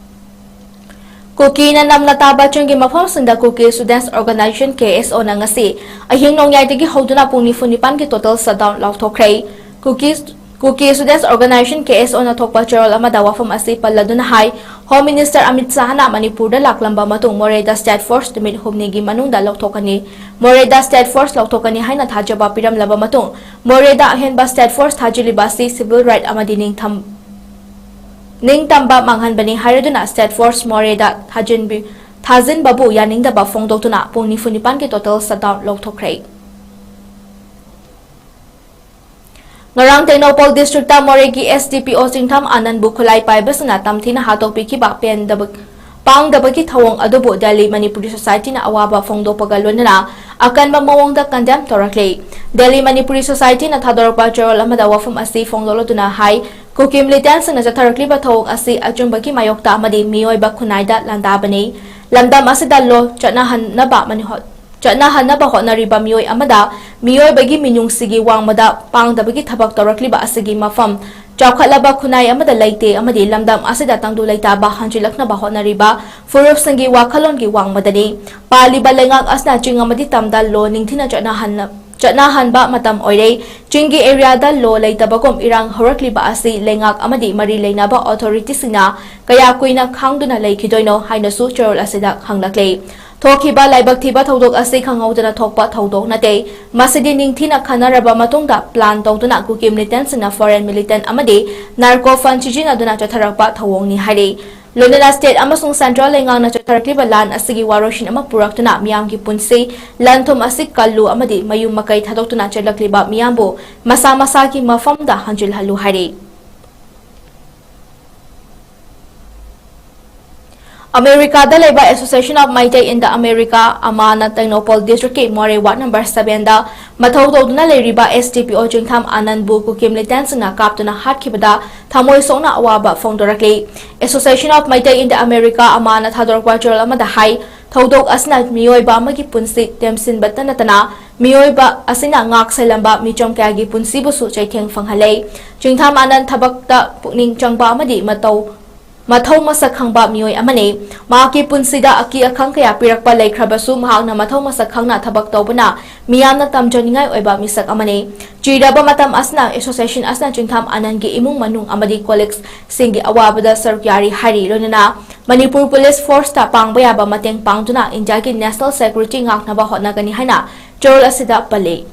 ꯀꯨꯀꯤꯅ ꯅꯝꯅ ꯇꯥꯕ ꯆꯤꯡꯒꯤ ꯃꯐꯝꯁꯤꯡꯗ ꯀꯨꯀꯤ ꯁ꯭ꯇꯨꯗꯦꯟꯠꯁ ꯑꯣꯔꯒꯅꯥꯏꯖꯦꯁꯟ, ꯀꯦ ꯑꯦꯁ ꯑꯣꯅ ꯉꯁꯤ ꯑꯍꯤꯡ ꯅꯣꯡꯌꯥꯏꯗꯒꯤ ꯍꯧꯗꯨꯅ ꯄꯨꯡ ꯅꯤꯐꯨ ꯅꯤꯄꯥꯟꯒꯤ ꯇꯣꯇꯦꯜ ꯁꯠꯗꯥꯎꯟ ꯂꯥꯎꯊꯣꯛꯈ꯭ꯔꯦ꯫ ꯀꯨꯀꯤ, ꯀꯨꯀꯤ ꯁ꯭ꯇꯨꯗꯦꯟꯠꯁ ꯑꯣꯔꯒꯅꯥꯏꯖꯦꯁꯟ, ꯀꯦ ꯑꯦꯁ ꯑꯣꯅ ꯊꯣꯛꯄ ꯆꯦꯔꯣꯜ ꯑꯃꯗ ꯋꯥꯐꯝ ꯑꯁꯤ ꯄꯜꯂꯗꯨꯅ ꯍꯥꯏ, ꯍꯣꯝ ꯃꯤꯅꯤꯁꯇꯔ ꯑꯃꯤꯠ ꯁꯥꯍꯅ ꯃꯅꯤꯄꯨꯔꯗ ꯂꯥꯛꯂꯝꯕ ꯃꯇꯨꯡ ꯃꯣꯔꯦꯗ ꯁ꯭ꯇꯦꯠ ꯐꯣꯔꯁ ꯅꯨꯃꯤꯠ ꯍꯨꯝꯅꯤꯒꯤ ꯃꯅꯨꯡꯗ ꯂꯧꯊꯣꯛꯀꯅꯤ꯫ ꯃꯣꯔꯦꯗ ꯁ꯭ꯇꯦꯠ ꯐꯣꯔꯁ ꯂꯧꯊꯣꯛꯀꯅꯤ ꯍꯥꯏꯅ ꯊꯥꯖꯕ ꯄꯤꯔꯝꯂꯕ ꯃꯇꯨꯡ ꯃꯣꯔꯦꯗ ꯑꯍꯦꯟꯕ ꯁ꯭ꯇꯦꯠ ꯐꯣꯔꯁ ꯊꯥꯖꯤꯜꯂꯤꯕ ꯑꯁꯤ ꯁꯤꯚꯤꯜ ꯔꯥꯏꯠ ꯑꯃꯗꯤ ꯅꯤꯡꯊꯝ-, ꯅꯤꯡꯇꯝꯕ ꯃꯥꯡꯍꯟꯕꯅꯤ ꯍꯥꯏꯔꯗꯨꯅ ꯁ꯭ꯇꯦꯠ ꯐꯣꯔꯁ ꯃꯣꯔꯦꯗ ꯊꯥꯖꯤꯟꯕꯤ-, ꯊꯥꯖꯤꯟꯕꯕꯨ ꯌꯥꯅꯤꯡꯗꯕ ꯐꯣꯡꯗꯣꯛꯇꯨꯅ ꯄꯨꯡ ꯅꯤꯐꯨ ꯅꯤꯄꯥꯟꯒꯤ ꯇꯣꯇꯦꯜ ꯁꯠꯗꯥꯎꯟ ꯂꯧꯊꯣꯛꯈ꯭ꯔꯦ꯫ ꯉꯔꯥꯡ ꯇꯦꯡꯅꯧꯄꯜ ꯗꯤꯁꯇ꯭ꯔꯤꯛꯇ ꯃꯣꯔꯦꯒꯤ ꯑꯦꯁ ꯗꯤ ꯄꯤ ꯑꯣ ꯆꯤꯡꯊꯝ ꯑꯥꯅꯟꯕꯨ ꯈꯨꯠꯂꯥꯏ ꯄꯥꯏꯕꯁꯤꯡꯅ ꯇꯝꯊꯤꯅ ꯍꯥꯠꯇꯣꯛꯄꯤꯈꯤꯕ ꯄꯦꯟꯗꯕ, ꯄꯥꯡꯗꯕꯒꯤ ꯊꯧꯑꯣꯡ ꯑꯗꯨꯕꯨ ꯗꯦꯜꯂꯤ ꯃꯅꯤꯄꯨꯔꯤ ꯁꯣꯁꯥꯏꯇꯤꯅ ꯑꯋꯥꯕ ꯐꯣꯡꯗꯣꯛꯄꯒ ꯂꯣꯏꯅꯅ ꯑꯀꯟꯕ ꯃꯑꯣꯡꯗ ꯀꯟꯗꯦꯝ ꯇꯧꯔꯛꯂꯤ꯫ ꯗꯦꯜꯂꯤ ꯃꯅꯤꯄꯨꯔꯤ ꯁꯣꯁꯥꯏꯇꯤꯅ ꯊꯥꯗꯣꯔꯛꯄ ꯆꯦꯔꯣꯜ ꯑꯃꯗ ꯋꯥꯐꯝ ꯑꯁꯤ ꯐꯣꯡꯗꯣꯛꯂꯗꯨꯅ ꯍꯥꯏ, ꯀꯨꯀꯤ ꯃꯤꯂꯤꯇꯦꯟꯠꯁꯤꯡꯅ ꯆꯠꯊꯔꯛꯂꯤꯕ ꯊꯧꯑꯣꯡ ꯑꯁꯤ ꯑꯆꯨꯝꯕꯒꯤ ꯃꯥꯌꯣꯛꯇ ꯑꯃꯗꯤ ꯃꯤꯑꯣꯏꯕ ꯈꯨꯟꯅꯥꯏꯗ ꯂꯥꯟꯗꯥꯕꯅꯤ꯫ ꯂꯝꯗꯝ ꯑꯁꯤꯗ ꯂꯣ ꯆꯠꯅꯍꯟꯅꯕ ꯃꯅꯤ-, ꯆꯠꯅꯍꯟꯅꯕ ꯍꯣꯠꯅꯔꯤꯕ ꯃꯤꯑꯣꯏ ꯑꯃꯗ ꯃꯤꯑꯣꯏꯕꯒꯤ ꯃꯤꯅꯨꯡꯁꯤꯒꯤ ꯋꯥꯡꯃꯗ ꯄꯥꯡꯗꯕꯒꯤ ꯊꯕꯛ ꯇꯧꯔꯛꯂꯤꯕ ꯑꯁꯤꯒꯤ ꯃꯐꯝ ꯆꯥꯎꯈꯠꯂꯕ ꯈꯨꯟꯅꯥꯏ ꯑꯃꯗ ꯂꯩꯇꯦ ꯑꯃꯗꯤ ꯂꯝꯗꯝ ꯑꯁꯤꯗ ꯇꯪꯗꯨ ꯂꯩꯇꯥꯕ ꯍꯟꯖꯤꯜꯂꯛꯅꯕ ꯍꯣꯠꯅꯔꯤꯕ ꯐꯨꯔꯨꯞꯁꯤꯡꯒꯤ ꯋꯥꯈꯜꯂꯣꯟꯒꯤ ꯋꯥꯡꯃꯗꯅꯤ꯫ ꯄꯥꯜꯂꯤꯕ ꯂꯩꯉꯥꯛ ꯑꯁꯤꯅ ꯆꯤꯡ ꯑꯃꯗꯤ ꯇꯝꯗ ꯂꯣ ꯅꯤꯡꯊꯤꯅ ꯆꯠꯅꯍꯟꯅ-, ꯆꯠꯅꯍꯟꯕ ꯃꯇꯝ ꯑꯣꯏꯔꯦ꯫ ꯆꯤꯡꯒꯤ ꯑꯦꯔꯤꯌꯥꯗ ꯂꯣ ꯂꯩꯇꯕꯒꯨꯝ ꯏꯔꯥꯡ ꯍꯧꯔꯛꯂꯤꯕ ꯑꯁꯤ ꯂꯩꯉꯥꯛ ꯑꯃꯗꯤ ꯃꯔꯤ ꯂꯩꯅꯕ ꯑꯣꯊꯣꯔꯤꯇꯤꯁꯤꯡꯅ ꯀꯌꯥ ꯀꯨꯏꯅ ꯈꯥꯡꯗꯨꯅ ꯂꯩꯈꯤꯗꯣꯏꯅꯣ ꯍꯥꯏꯅꯁꯨ ꯆꯦꯔꯣꯜ ꯑꯁꯤꯗ ꯍꯪꯂꯛꯂꯤ꯫ ꯊꯣꯛꯈꯤꯕ ꯂꯥꯏꯕꯛ ꯊꯤꯕ ꯊꯧꯗꯣꯛ ꯑꯁꯤ ꯈꯪꯍꯧꯗꯅ ꯊꯣꯛꯄ ꯊꯧꯗꯣꯛ ꯅꯠꯇꯦ꯫ ꯃꯁꯤꯗꯤ ꯅꯤꯡꯊꯤꯅ ꯈꯟꯅꯔꯕ ꯃꯇꯨꯡꯗ ꯄ꯭ꯂꯥꯟ ꯇꯧꯗꯨꯅ ꯀꯨꯀꯤ ꯃꯤꯂꯤꯇꯦꯟꯁꯤꯡꯅ ꯐꯣꯔꯦꯟ ꯃꯤꯂꯤꯇꯦꯟ ꯑꯃꯗꯤ ꯅꯥꯔꯀꯣ ꯐꯟ ꯁꯤꯖꯤꯟꯅꯗꯨꯅ ꯆꯠꯊꯔꯛꯄ ꯊꯧꯑꯣꯡꯅꯤ ꯍꯥꯏꯔꯤ꯫ ꯂꯣꯏꯅꯅ ꯁ꯭ꯇꯦꯠ ꯑꯃꯁꯨꯡ ꯁꯦꯟꯇ꯭ꯔꯦꯜ ꯂꯩꯉꯥꯛꯅ ꯆꯠꯊꯔꯛꯂꯤꯕ ꯂꯥꯟ ꯑꯁꯤꯒꯤ ꯋꯥꯔꯣꯏꯁꯤꯟ ꯑꯃ ꯄꯨꯔꯛꯇꯨꯅ ꯃꯤꯌꯥꯝꯒꯤ ꯄꯨꯟꯁꯤ, ꯂꯟ ꯊꯨꯝ ꯑꯁꯤ ꯀꯜꯂꯨ ꯑꯃꯗꯤ ꯃꯌꯨꯝ ꯃꯀꯩ ꯊꯥꯗꯣꯛꯇꯨꯅ ꯆꯠꯂꯛꯂꯤꯕ ꯃꯤꯌꯥꯝꯕꯨ ꯃꯁꯥ ꯃꯁꯥꯒꯤ ꯃꯐꯝꯗ ꯍꯟꯖꯤꯜꯍꯜꯂꯨ ꯍꯥꯏꯔꯤ꯫ ꯑꯃꯦꯔꯤꯀꯥꯗ ꯂꯩꯕ Association of Meitei in the America, ꯑꯃꯥꯅ ꯇꯦꯡꯅꯧꯄꯜ ꯗꯤꯁꯇ꯭ꯔꯤꯛꯀꯤ ꯃꯣꯔꯦ ꯋꯥꯔꯗ ꯅꯝꯕꯔ ꯁꯚꯦꯟꯗ ꯃꯊꯧ ꯇꯧꯗꯨꯅ ꯂꯩꯔꯤꯕ S D P O ꯆꯤꯡꯊꯥꯝ ꯑꯥꯅꯟꯕꯨ ꯀꯨꯀꯤ ꯃꯤꯂꯤꯇꯦꯟꯁꯤꯡꯅ ꯀꯥꯞꯇꯨꯅ ꯍꯥꯠꯈꯤꯕꯗ ꯊꯃꯣꯏ ꯁꯣꯛꯅ ꯑꯋꯥꯕ ꯐꯣꯡꯗꯣꯔꯛꯂꯤ꯫ Association of Meitei in the America, ꯑꯃꯥꯅ ꯊꯥꯗꯣꯔꯛꯄ ꯆꯦꯔꯣꯜ ꯑꯃꯗ ꯍꯥꯏ, ꯊꯧꯗꯣꯛ ꯑꯁꯤꯅ ꯃꯤꯑꯣꯏꯕ ꯑꯃꯒꯤ ꯄꯨꯟꯁꯤ ꯇꯦꯝꯁꯤꯟꯕꯇ ꯅꯠꯇꯅ ꯃꯤꯑꯣꯏꯕ ꯑꯁꯤꯅ ꯉꯥꯛ ꯁꯦꯜꯂꯝꯕ ꯃꯤꯆꯝ ꯀꯌꯥꯒꯤ ꯄꯨꯟꯁꯤꯕꯨꯁꯨ ꯆꯩꯊꯦꯡ ꯐꯪꯍꯜꯂꯦ꯫ ꯆꯤꯡꯊꯥꯝ ꯑꯥꯅꯟ ꯊꯕꯛꯇ ꯄꯨꯛꯅꯤꯡ ꯆꯪꯕ ꯑꯃꯗꯤ ꯃꯇꯧ ꯃꯊꯧ ꯃꯁꯛ ꯈꯪꯕ ꯃꯤꯑꯣꯏ ꯑꯃꯅꯤ꯫ ꯃꯍꯥꯛꯀꯤ ꯄꯨꯟꯁꯤꯗ ꯑꯀꯤ ꯑꯈꯪ ꯀꯌꯥ ꯄꯤꯔꯛꯄ ꯂꯩꯈ꯭ꯔꯕꯁꯨ, ꯃꯍꯥꯛꯅ ꯃꯊꯧ ꯃꯁꯛ ꯈꯪꯅ ꯊꯕꯛ ꯇꯧꯕꯅ ꯃꯤꯌꯥꯝꯅ ꯇꯝꯖꯅꯤꯡꯉꯥꯏ ꯑꯣꯏꯕ ꯃꯤꯁꯛ ꯑꯃꯅꯤ꯫ ꯆꯤꯔꯕ ꯃꯇꯝ ꯑꯁꯤꯅ Association ꯑꯁꯤꯅ ꯆꯤꯡꯊꯥꯝ ꯑꯥꯅꯟꯒꯤ ꯏꯃꯨꯡ ꯃꯅꯨꯡ ꯑꯃꯗꯤ ꯀꯣꯂꯤꯛꯁꯤꯡꯒꯤ ꯑꯋꯥꯕꯗ ꯁꯔꯨꯛ ꯌꯥꯔꯤ ꯍꯥꯏꯔꯤ꯫ ꯂꯣꯏꯅꯅ ꯃꯅꯤꯄꯨꯔ ꯄꯨꯂꯤꯁ ꯐꯣꯔꯁꯇ ꯄꯥꯡꯕ ꯌꯥꯕ ꯃꯇꯦꯡ ꯄꯥꯡꯗꯨꯅ ꯏꯟꯗꯤꯌꯥꯒꯤ national security ꯉꯥꯛꯅꯕ ꯍꯣꯠꯅꯒꯅꯤ ꯍꯥꯏꯅ ꯆꯦꯔꯣꯜ ꯑꯁꯤꯗ ꯄꯜꯂꯤ꯫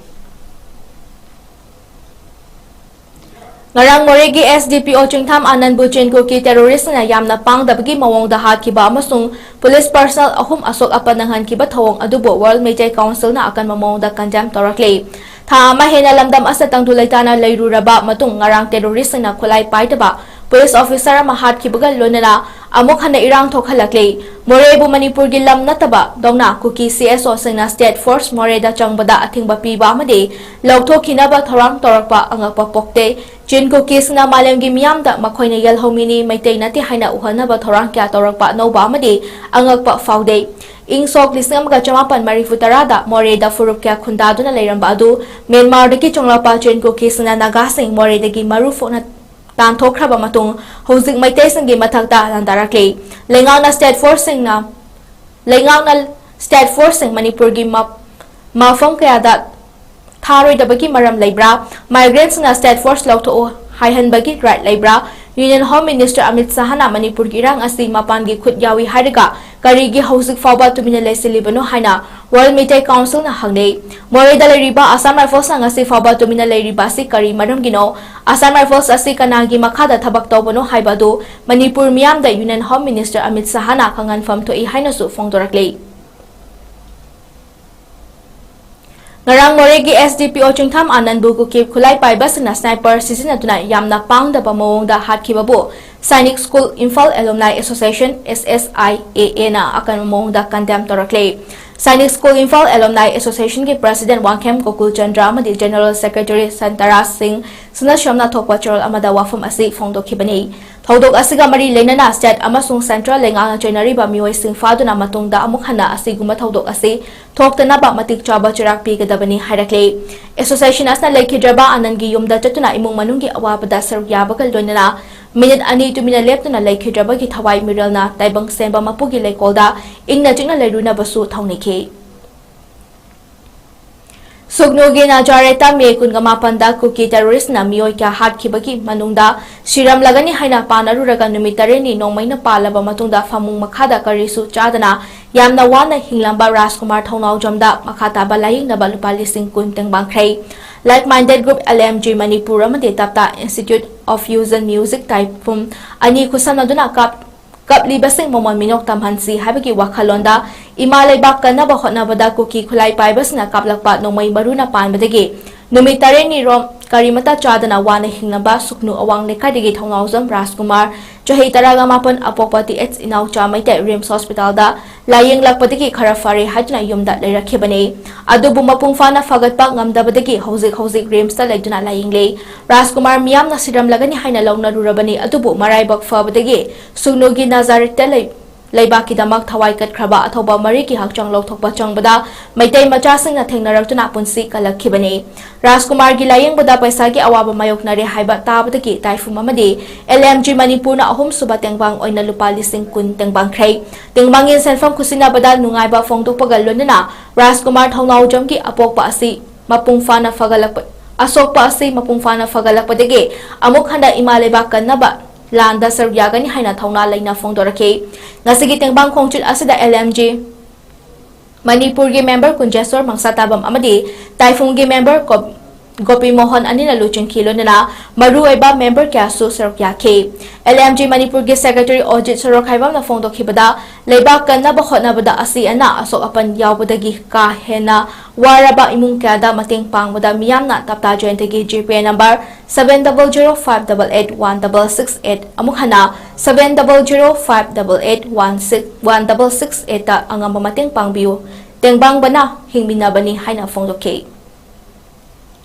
ꯉꯔꯥꯡ ꯃꯣꯔꯦꯒꯤ S D P O ꯆꯤꯡꯊꯥꯝ ꯑꯥꯅꯟꯕꯨ ꯆꯤꯟ ꯀꯨꯀꯤ ꯇꯦꯔꯣꯔꯤꯁꯅ ꯌꯥꯝꯅ ꯄꯥꯡꯗꯕꯒꯤ ꯃꯑꯣꯡꯗ ꯍꯥꯠꯈꯤꯕ ꯑꯃꯁꯨꯡ ꯄꯨꯂꯤꯁ ꯄꯔꯁꯅꯦꯜ ꯑꯍꯨꯝ ꯑꯁꯣꯛ ꯑꯄꯟ ꯅꯪꯍꯟꯈꯤꯕ ꯊꯧꯑꯣꯡ ꯑꯗꯨꯕꯨ World Meitei Councilꯅ ꯑꯀꯟꯕ ꯃꯑꯣꯡꯗ condemn ꯇꯧꯔꯛꯂꯤ꯫ ꯊꯥ ꯑꯃ ꯍꯦꯟꯅ ꯂꯝꯗꯝ ꯑꯁꯤꯗ ꯇꯪꯗꯨ ꯂꯩꯇꯥꯅ ꯂꯩꯔꯨꯔꯕ ꯃꯇꯨꯡ ꯉꯔꯥꯡ ꯇꯦꯔꯣꯔꯤꯁꯁꯤꯡꯅ ꯈꯨꯠꯂꯥꯏ ꯄꯥꯏꯗꯕ ꯄꯨꯂꯤꯁ ꯑꯣꯐꯤꯁꯥꯔ ꯑꯃ ꯍꯥꯠꯈꯤꯕꯒ ꯂꯣꯏꯅꯅ ꯑꯃꯨꯛ ꯍꯟꯅ ꯏꯔꯥꯡ ꯊꯣꯛꯍꯜꯂꯛꯂꯤ꯫ ꯃꯣꯔꯦꯕꯨ ꯃꯅꯤꯄꯨꯔꯒꯤ ꯂꯝ ꯅꯠꯇꯕ ꯗꯧꯅ ꯀꯨꯀꯤ C S Oꯁꯤꯡꯅ state force ꯃꯣꯔꯦꯗ ꯆꯪꯕꯗ ꯑꯊꯤꯡꯕ ꯄꯤꯕ ꯑꯃꯗꯤ ꯂꯧꯊꯣꯛꯈꯤꯅꯕ ꯊꯧꯔꯥꯡ ꯇꯧꯔꯛꯄ ꯑꯉꯛꯄ ꯄꯣꯛꯇꯦ꯫ ꯆꯤꯟ ꯀꯨꯀꯤꯁꯤꯡꯅ ꯃꯥꯂꯦꯝꯒꯤ ꯃꯤꯌꯥꯝꯗ ꯃꯈꯣꯏꯅ ꯌꯦꯜꯍꯧꯃꯤꯅꯤ, ꯃꯩꯇꯩ ꯅꯠꯇꯦ ꯍꯥꯏꯅ ꯎꯍꯟꯅꯕ ꯊꯧꯔꯥꯡ ꯀꯌꯥ ꯇꯧꯔꯛꯄ ꯑꯅꯧꯕ ꯑꯃꯗꯤ ꯑꯉꯛꯄ ꯐꯥꯎꯗꯦ꯫ ꯏꯪ ꯁꯣꯛ ꯂꯤꯁꯤꯡ ꯑꯃꯒ ꯆꯃꯥꯄꯟ ꯃꯔꯤꯐꯨ ꯇꯔꯥꯗ ꯃꯣꯔꯦꯗ ꯐꯨꯔꯨꯞ ꯀꯌꯥ ꯈꯨꯟꯗꯥꯗꯨꯅ ꯂꯩꯔꯝꯕ ꯑꯗꯨ ꯃ꯭ꯌꯥꯟꯃꯥꯔꯗꯒꯤ ꯆꯪꯂꯛꯄ ꯆꯤꯟ ꯀꯨꯀꯤꯁꯤꯡꯅ ꯅꯥꯒꯥꯁꯤꯡ ꯃꯣꯔꯦꯗꯒꯤ ꯃꯔꯨ ꯐꯣꯛꯅ ꯇꯥꯟꯊꯣꯛꯈ꯭ꯔꯕ ꯃꯇꯨꯡ ꯍꯧꯖꯤꯛ ꯃꯩꯇꯩꯁꯤꯡꯒꯤ ꯃꯊꯛꯇ ꯂꯥꯟꯗꯥꯔꯛꯂꯤ꯫ ꯂꯩꯉꯥꯛꯅ state force ꯁꯤꯡꯅ ꯂꯩꯉꯥꯛꯅ state force ꯁꯤꯡ ꯃꯅꯤꯄꯨꯔꯒꯤ ꯃꯞ- ꯃꯐꯝ ꯀꯌꯥꯗ ꯊꯥꯔꯣꯏꯗꯕꯒꯤ ꯃꯔꯝ ꯂꯩꯕ꯭ꯔꯥ? Migrant ꯁꯤꯡꯅ state force ꯂꯧꯊꯣꯛꯎ ꯍꯥꯏꯍꯟꯕꯒꯤ right ꯂꯩꯕ꯭ꯔꯥ? Union Home Minister ꯑꯃꯤꯠ ꯁꯍꯥꯅ ꯃꯅꯤꯄꯨꯔꯒꯤ ꯏꯔꯥꯡ ꯑꯁꯤ ꯃꯄꯥꯟꯒꯤ ꯈꯨꯠ ꯌꯥꯎꯏ ꯍꯥꯏꯔꯒ ꯀꯔꯤꯒꯤ ꯍꯧꯖꯤꯛ ꯐꯥꯎꯕ ꯇꯨꯃꯤꯟꯅ ꯂꯩꯁꯤꯜꯂꯤꯕꯅꯣ ꯍꯥꯏꯅ World Meitei Council ꯅ ꯍꯪꯂꯤ꯫ ꯃꯣꯔꯦꯗ ꯂꯩꯔꯤꯕ Assam Rifles ꯅ ꯉꯁꯤ ꯐꯥꯎꯕ ꯇꯨꯃꯤꯟꯅ ꯂꯩꯔꯤꯕ ꯑꯁꯤ ꯀꯔꯤ ꯃꯔꯝꯒꯤꯅꯣ? Assam Rifles ꯑꯁꯤ ꯀꯅꯥꯒꯤ ꯃꯈꯥꯗ ꯊꯕꯛ ꯇꯧꯕꯅꯣ ꯍꯥꯏꯕ ꯑꯗꯨ ꯃꯅꯤꯄꯨꯔ ꯃꯤꯌꯥꯝꯗ Union Home Minister ꯑꯃꯤꯠ ꯁꯍꯥꯅ ꯈꯪꯍꯟꯐꯝ ꯊꯣꯛꯏ ꯍꯥꯏꯅꯁꯨ ꯐꯣꯡꯗꯣꯔꯛꯂꯤ꯫ ꯉꯔꯥꯡ ꯃꯣꯔꯦꯒꯤ S D P O ꯆꯤꯡꯊꯥꯝ ꯑꯥꯅꯟꯕꯨ ꯀꯨꯀꯤ ꯈꯨꯠꯂꯥꯏ ꯄꯥꯏꯕꯁꯤꯡꯅ sniper ꯁꯤꯖꯤꯟꯅꯗꯨꯅ ꯌꯥꯝꯅ ꯄꯥꯡꯗꯕ ꯃꯑꯣꯡꯗ ꯍꯥꯠꯈꯤꯕꯕꯨ Sainik School Imphal Alumni Association, S S I A A, ꯅ ꯑꯀꯟꯕ ꯃꯑꯣꯡꯗ condemn ꯇꯧꯔꯛꯂꯦ꯫ Sainik School Imphal Alumni Association ꯒꯤ President ꯋꯥꯡꯈꯦꯝ ꯒꯣꯀꯨꯜ ꯆꯟꯗ꯭ꯔ ꯑꯃꯗꯤ General Secretary ꯁꯟꯇꯔꯥꯖ ꯁꯤꯡ ꯁꯤꯡꯅ ꯁꯦꯝꯅ ꯊꯣꯛꯄ ꯆꯦꯔꯣꯜ ꯑꯃꯗ ꯋꯥꯐꯝ ꯑꯁꯤ ꯐꯣꯡꯗꯣꯛꯈꯤꯕꯅꯤ꯫ ꯊꯧꯗꯣꯛ ꯑꯁꯤꯒ ꯃꯔꯤ ꯂꯩꯅꯅ state ꯑꯃꯁꯨꯡ central ꯂꯩꯉꯥꯛꯅ ꯆꯩꯅꯔꯤꯕ ꯃꯤꯑꯣꯏꯁꯤꯡ ꯐꯥꯗꯨꯅ ꯃꯇꯨꯡꯗ ꯑꯃꯨꯛ ꯍꯟꯅ ꯑꯁꯤꯒꯨꯝꯕ ꯊꯧꯗꯣꯛ ꯑꯁꯤ ꯊꯣꯛꯇꯅꯕ ꯃꯇꯤꯛ ꯆꯥꯕ ꯆꯩꯔꯥꯛ ꯄꯤꯒꯗꯕꯅꯤ ꯍꯥꯏꯔꯛꯂꯤ꯫ Association ꯑꯁꯤꯅ ꯂꯩꯈꯤꯗ꯭ꯔꯕ ꯑꯥꯅꯟꯒꯤ ꯌꯨꯝꯗ ꯆꯠꯇꯨꯅ ꯏꯃꯨꯡ ꯃꯅꯨꯡꯒꯤ ꯑꯋꯥꯕꯗ ꯁꯔꯨꯛ ꯌꯥꯕꯒ ꯂꯣꯏꯅꯅ minute ꯑꯅꯤ ꯇꯨꯃꯤꯟꯅ ꯂꯦꯞꯇꯨꯅ ꯂꯩꯈꯤꯗ꯭ꯔꯕꯒꯤ ꯊꯋꯥꯏ ꯃꯤꯔꯦꯜꯅ ꯇꯥꯏꯕꯪ ꯁꯦꯝꯕ ꯃꯄꯨꯒꯤ ꯂꯩꯀꯣꯜꯗ ꯏꯪꯅ ꯆꯤꯛꯅ ꯂꯩꯔꯨꯅꯕꯁꯨ ꯊꯧꯅꯤꯈꯤ꯫ ꯁꯨꯛꯅꯨꯒꯤ ꯅꯥꯖꯥꯔꯦꯠꯇ ꯃꯦ ꯀꯨꯟꯒ ꯃꯥꯄꯟꯗ ꯀꯨꯀꯤ terrorist ꯅ ꯃꯤꯑꯣꯏ ꯀꯌꯥ ꯍꯥꯠꯈꯤꯕꯒꯤ ꯃꯅꯨꯡꯗ ꯁꯤꯔꯝꯂꯒꯅꯤ ꯍꯥꯏꯅ ꯄꯥꯅꯔꯨꯔꯒ ꯅꯨꯃꯤꯠ ꯇꯔꯦꯠꯅꯤ ꯅꯣꯡꯃꯩꯅ ꯄꯥꯜꯂꯕ ꯃꯇꯨꯡꯗ ꯐꯃꯨꯡ ꯃꯈꯥꯗ ꯀꯔꯤꯁꯨ ꯆꯥꯗꯅ ꯌꯥꯝꯅ ꯋꯥꯅ ꯍꯤꯡꯂꯝꯕ ꯔꯥꯖꯀꯨꯃꯥꯔ ꯊꯧꯅꯥꯎꯖꯝꯗ ꯃꯈꯥ ꯇꯥꯕ ꯂꯥꯌꯦꯡꯅꯕ ꯂꯨꯄꯥ ꯂꯤꯁꯤꯡ ꯀꯨꯟ ꯇꯦꯡꯕꯥꯡꯈ꯭ꯔꯦ꯫ Like Minded Group, L M G Manipur ꯑꯃꯗꯤ ꯇꯞꯇꯥ Institute of Fusion Music ꯇꯥꯏꯐꯨꯝ ꯑꯅꯤ ꯈꯨꯠꯁꯝꯅꯗꯨꯅ ꯀꯥꯞ ꯀꯞꯂꯤꯕꯁꯤꯡ ꯃꯃꯣꯟ ꯃꯤꯅꯣꯛ ꯇꯝꯍꯟꯁꯤ ꯍꯥꯏꯕꯒꯤ ꯋꯥꯈꯜꯂꯣꯟꯗ ꯏꯃꯥ ꯂꯩꯕꯥꯛ ꯀꯟꯅꯕ ꯍꯣꯠꯅꯕꯗ ꯀꯨꯀꯤ ꯈꯨꯠꯂꯥꯏ ꯄꯥꯏꯕꯁꯤꯡꯅ ꯀꯥꯞꯂꯛꯄ ꯅꯣꯡꯃꯩ ꯃꯔꯨꯅ ꯄꯥꯟꯕꯗꯒꯤ ꯅꯨꯃꯤꯠ ꯇꯔꯦꯠꯅꯤꯔꯣꯝ ꯀꯔꯤꯃꯠꯇ ꯆꯥꯗꯅ ꯋꯥꯅ ꯍꯤꯡꯂꯝꯕ ꯁꯨꯛꯅꯨ ꯑꯋꯥꯡ ꯂꯩꯀꯥꯏꯗꯒꯤ ꯊꯧꯅꯥꯎꯖꯝ ꯔꯥꯖꯀꯨꯃꯥꯔ, ꯆꯍꯤ ꯇꯔꯥꯒ ꯃꯥꯄꯟ, ꯑꯄꯣꯛꯄ T H ꯏꯅꯥꯎꯆꯥ ꯃꯩꯇꯩ, RIMS hospital ꯗ ꯂꯥꯌꯦꯡꯂꯛꯄꯗꯒꯤ ꯈꯔ ꯐꯔꯦ ꯍꯥꯏꯗꯨꯅ ꯌꯨꯝꯗ ꯂꯩꯔꯛꯈꯤꯕꯅꯤ꯫ ꯑꯗꯨꯕꯨ ꯃꯄꯨꯡ ꯐꯥꯅ ꯐꯒꯠꯄ ꯉꯝꯗꯕꯗꯒꯤ ꯍꯧꯖꯤꯛ ꯍꯧꯖꯤꯛ RIMS ꯇ ꯂꯩꯗꯨꯅ ꯂꯥꯌꯦꯡꯂꯤ꯫ ꯔꯥꯖꯀꯨꯃꯥꯔ ꯃꯤꯌꯥꯝꯅ ꯁꯤꯔꯝꯂꯒꯅꯤ ꯍꯥꯏꯅ ꯂꯧꯅꯔꯨꯔꯕꯅꯤ, ꯑꯗꯨꯕꯨ ꯃꯔꯥꯏꯕꯛ ꯐꯕꯗꯒꯤ ꯁꯨꯛꯅꯨꯒꯤ ꯅꯥꯖꯥꯔꯦꯠꯇ ꯂꯩ-, ꯂꯩꯕꯥꯛꯀꯤꯗꯃꯛ ꯊꯋꯥꯏ ꯀꯠꯈ꯭ꯔꯕ ꯑꯊꯧꯕ ꯃꯔꯤꯒꯤ ꯍꯛꯆꯥꯡ ꯂꯧꯊꯣꯛꯄ ꯆꯪꯕꯗ ꯃꯩꯇꯩ ꯃꯆꯥꯁꯤꯡꯅ ꯊꯦꯡꯅꯔꯛꯇꯨꯅ ꯄꯨꯟꯁꯤ ꯀꯜꯂꯛꯈꯤꯕꯅꯤ꯫ ꯔꯥꯖꯀꯨꯃꯥꯔꯒꯤ ꯂꯥꯌꯦꯡꯕꯗ ꯄꯩꯁꯥꯒꯤ ꯑꯋꯥꯕ ꯃꯥꯌꯣꯛꯅꯔꯦ ꯍꯥꯏꯕ ꯇꯥꯕꯗꯒꯤ ꯇꯥꯏꯐꯨꯝ ꯑꯃꯗꯤ L M G ꯃꯅꯤꯄꯨꯔꯅ ꯑꯍꯨꯝꯁꯨꯕ ꯇꯦꯡꯕꯥꯡ ꯑꯣꯏꯅ ꯂꯨꯄꯥ ꯂꯤꯁꯤꯡ ꯀꯨꯟ ꯇꯦꯡꯕꯥꯡꯈ꯭ꯔꯦ꯫ ꯇꯦꯡꯕꯥꯡꯒꯤ ꯁꯦꯟꯐꯝ ꯈꯨꯠꯁꯤꯟꯅꯕꯗ ꯅꯨꯡꯉꯥꯏꯕ ꯐꯣꯡꯗꯣꯛꯄꯒ ꯂꯣꯏꯅꯅ ꯔꯥꯖꯀꯨꯃꯥꯔ ꯊꯧꯅꯥꯎꯖꯝꯒꯤ ꯑꯄꯣꯛꯄ ꯑꯁꯤ ꯃꯄꯨꯡ ꯐꯥꯅ ꯐꯒꯠꯂꯛꯄ, ꯑꯁꯣꯛꯄ ꯑꯁꯤ ꯃꯄꯨꯡ ꯐꯥꯅ ꯐꯒꯠꯂꯛꯄꯗꯒꯤ ꯑꯃꯨꯛ ꯍꯟꯅ ꯏꯃꯥ ꯂꯩꯕꯥꯛ ꯀꯟꯅꯕ ꯂꯥꯟꯗ ꯁꯔꯨꯛ ꯌꯥꯒꯅꯤ ꯍꯥꯏꯅ ꯊꯧꯅꯥ ꯂꯩꯅ ꯐꯣꯡꯗꯣꯔꯛꯈꯤ꯫ ꯉꯁꯤꯒꯤ ꯇꯦꯡꯕꯥꯡ ꯈꯣꯡꯆꯠ ꯑꯁꯤꯗ L M G ꯃꯅꯤꯄꯨꯔꯒꯤ ꯃꯦꯝꯕꯔ ꯀꯨꯟꯖꯦꯁꯣꯔ ꯃꯪꯁꯥꯇꯥꯕꯝ ꯑꯃꯗꯤ ꯇꯥꯏꯐꯨꯝꯒꯤ ꯃꯦꯝꯕꯔ ꯒꯣꯞ-, ꯒꯣꯄꯤ ꯃꯣꯍꯟ ꯑꯅꯤꯅ ꯂꯨꯆꯤꯡꯈꯤ, ꯂꯣꯏꯅꯅ ꯃꯔꯨꯑꯣꯏꯕ ꯃꯦꯝꯕꯔ ꯀꯌꯥꯁꯨ ꯁꯔꯨꯛ ꯌꯥꯈꯤ꯫ L M G ꯃꯅꯤꯄꯨꯔꯒꯤ ꯁꯦꯀ꯭ꯔꯦꯇꯔꯤ ꯑꯣꯖꯤꯠ ꯁꯣꯔꯣꯛꯈꯥꯏꯕꯝꯅ ꯐꯣꯡꯗꯣꯛꯈꯤꯕꯗ, ꯂꯩꯕꯥꯛ ꯀꯟꯅꯕ ꯍꯣꯠꯅꯕꯗ ꯑꯁꯤ ꯑꯅꯥ ꯑꯁꯣꯛ ꯑꯄꯟ ꯌꯥꯎꯕꯗꯒꯤ ꯀꯥ ꯍꯦꯟꯅ ꯋꯥꯔꯕ ꯏꯃꯨꯡ ꯀꯌꯥꯗ ꯃꯇꯦꯡ ꯄꯥꯡꯕꯗ ꯃꯤꯌꯥꯝꯅ ꯇꯞꯇꯥ ꯖꯌꯟꯇꯒꯤ G P number seven double zero five double eight one double six eight, ꯑꯃꯨꯛ ꯍꯟꯅ seven double zero five double eight one six, one double six eight ꯑꯉꯝꯕ ꯃꯇꯦꯡ ꯄꯥꯡꯕꯤꯌꯨ꯫ ꯇꯦꯡꯕꯥꯡꯕꯅ ꯍꯤꯡꯃꯤꯟꯅꯕꯅꯤ ꯍꯥꯏꯅ ꯐꯣꯡꯗꯣꯛꯈꯤ꯫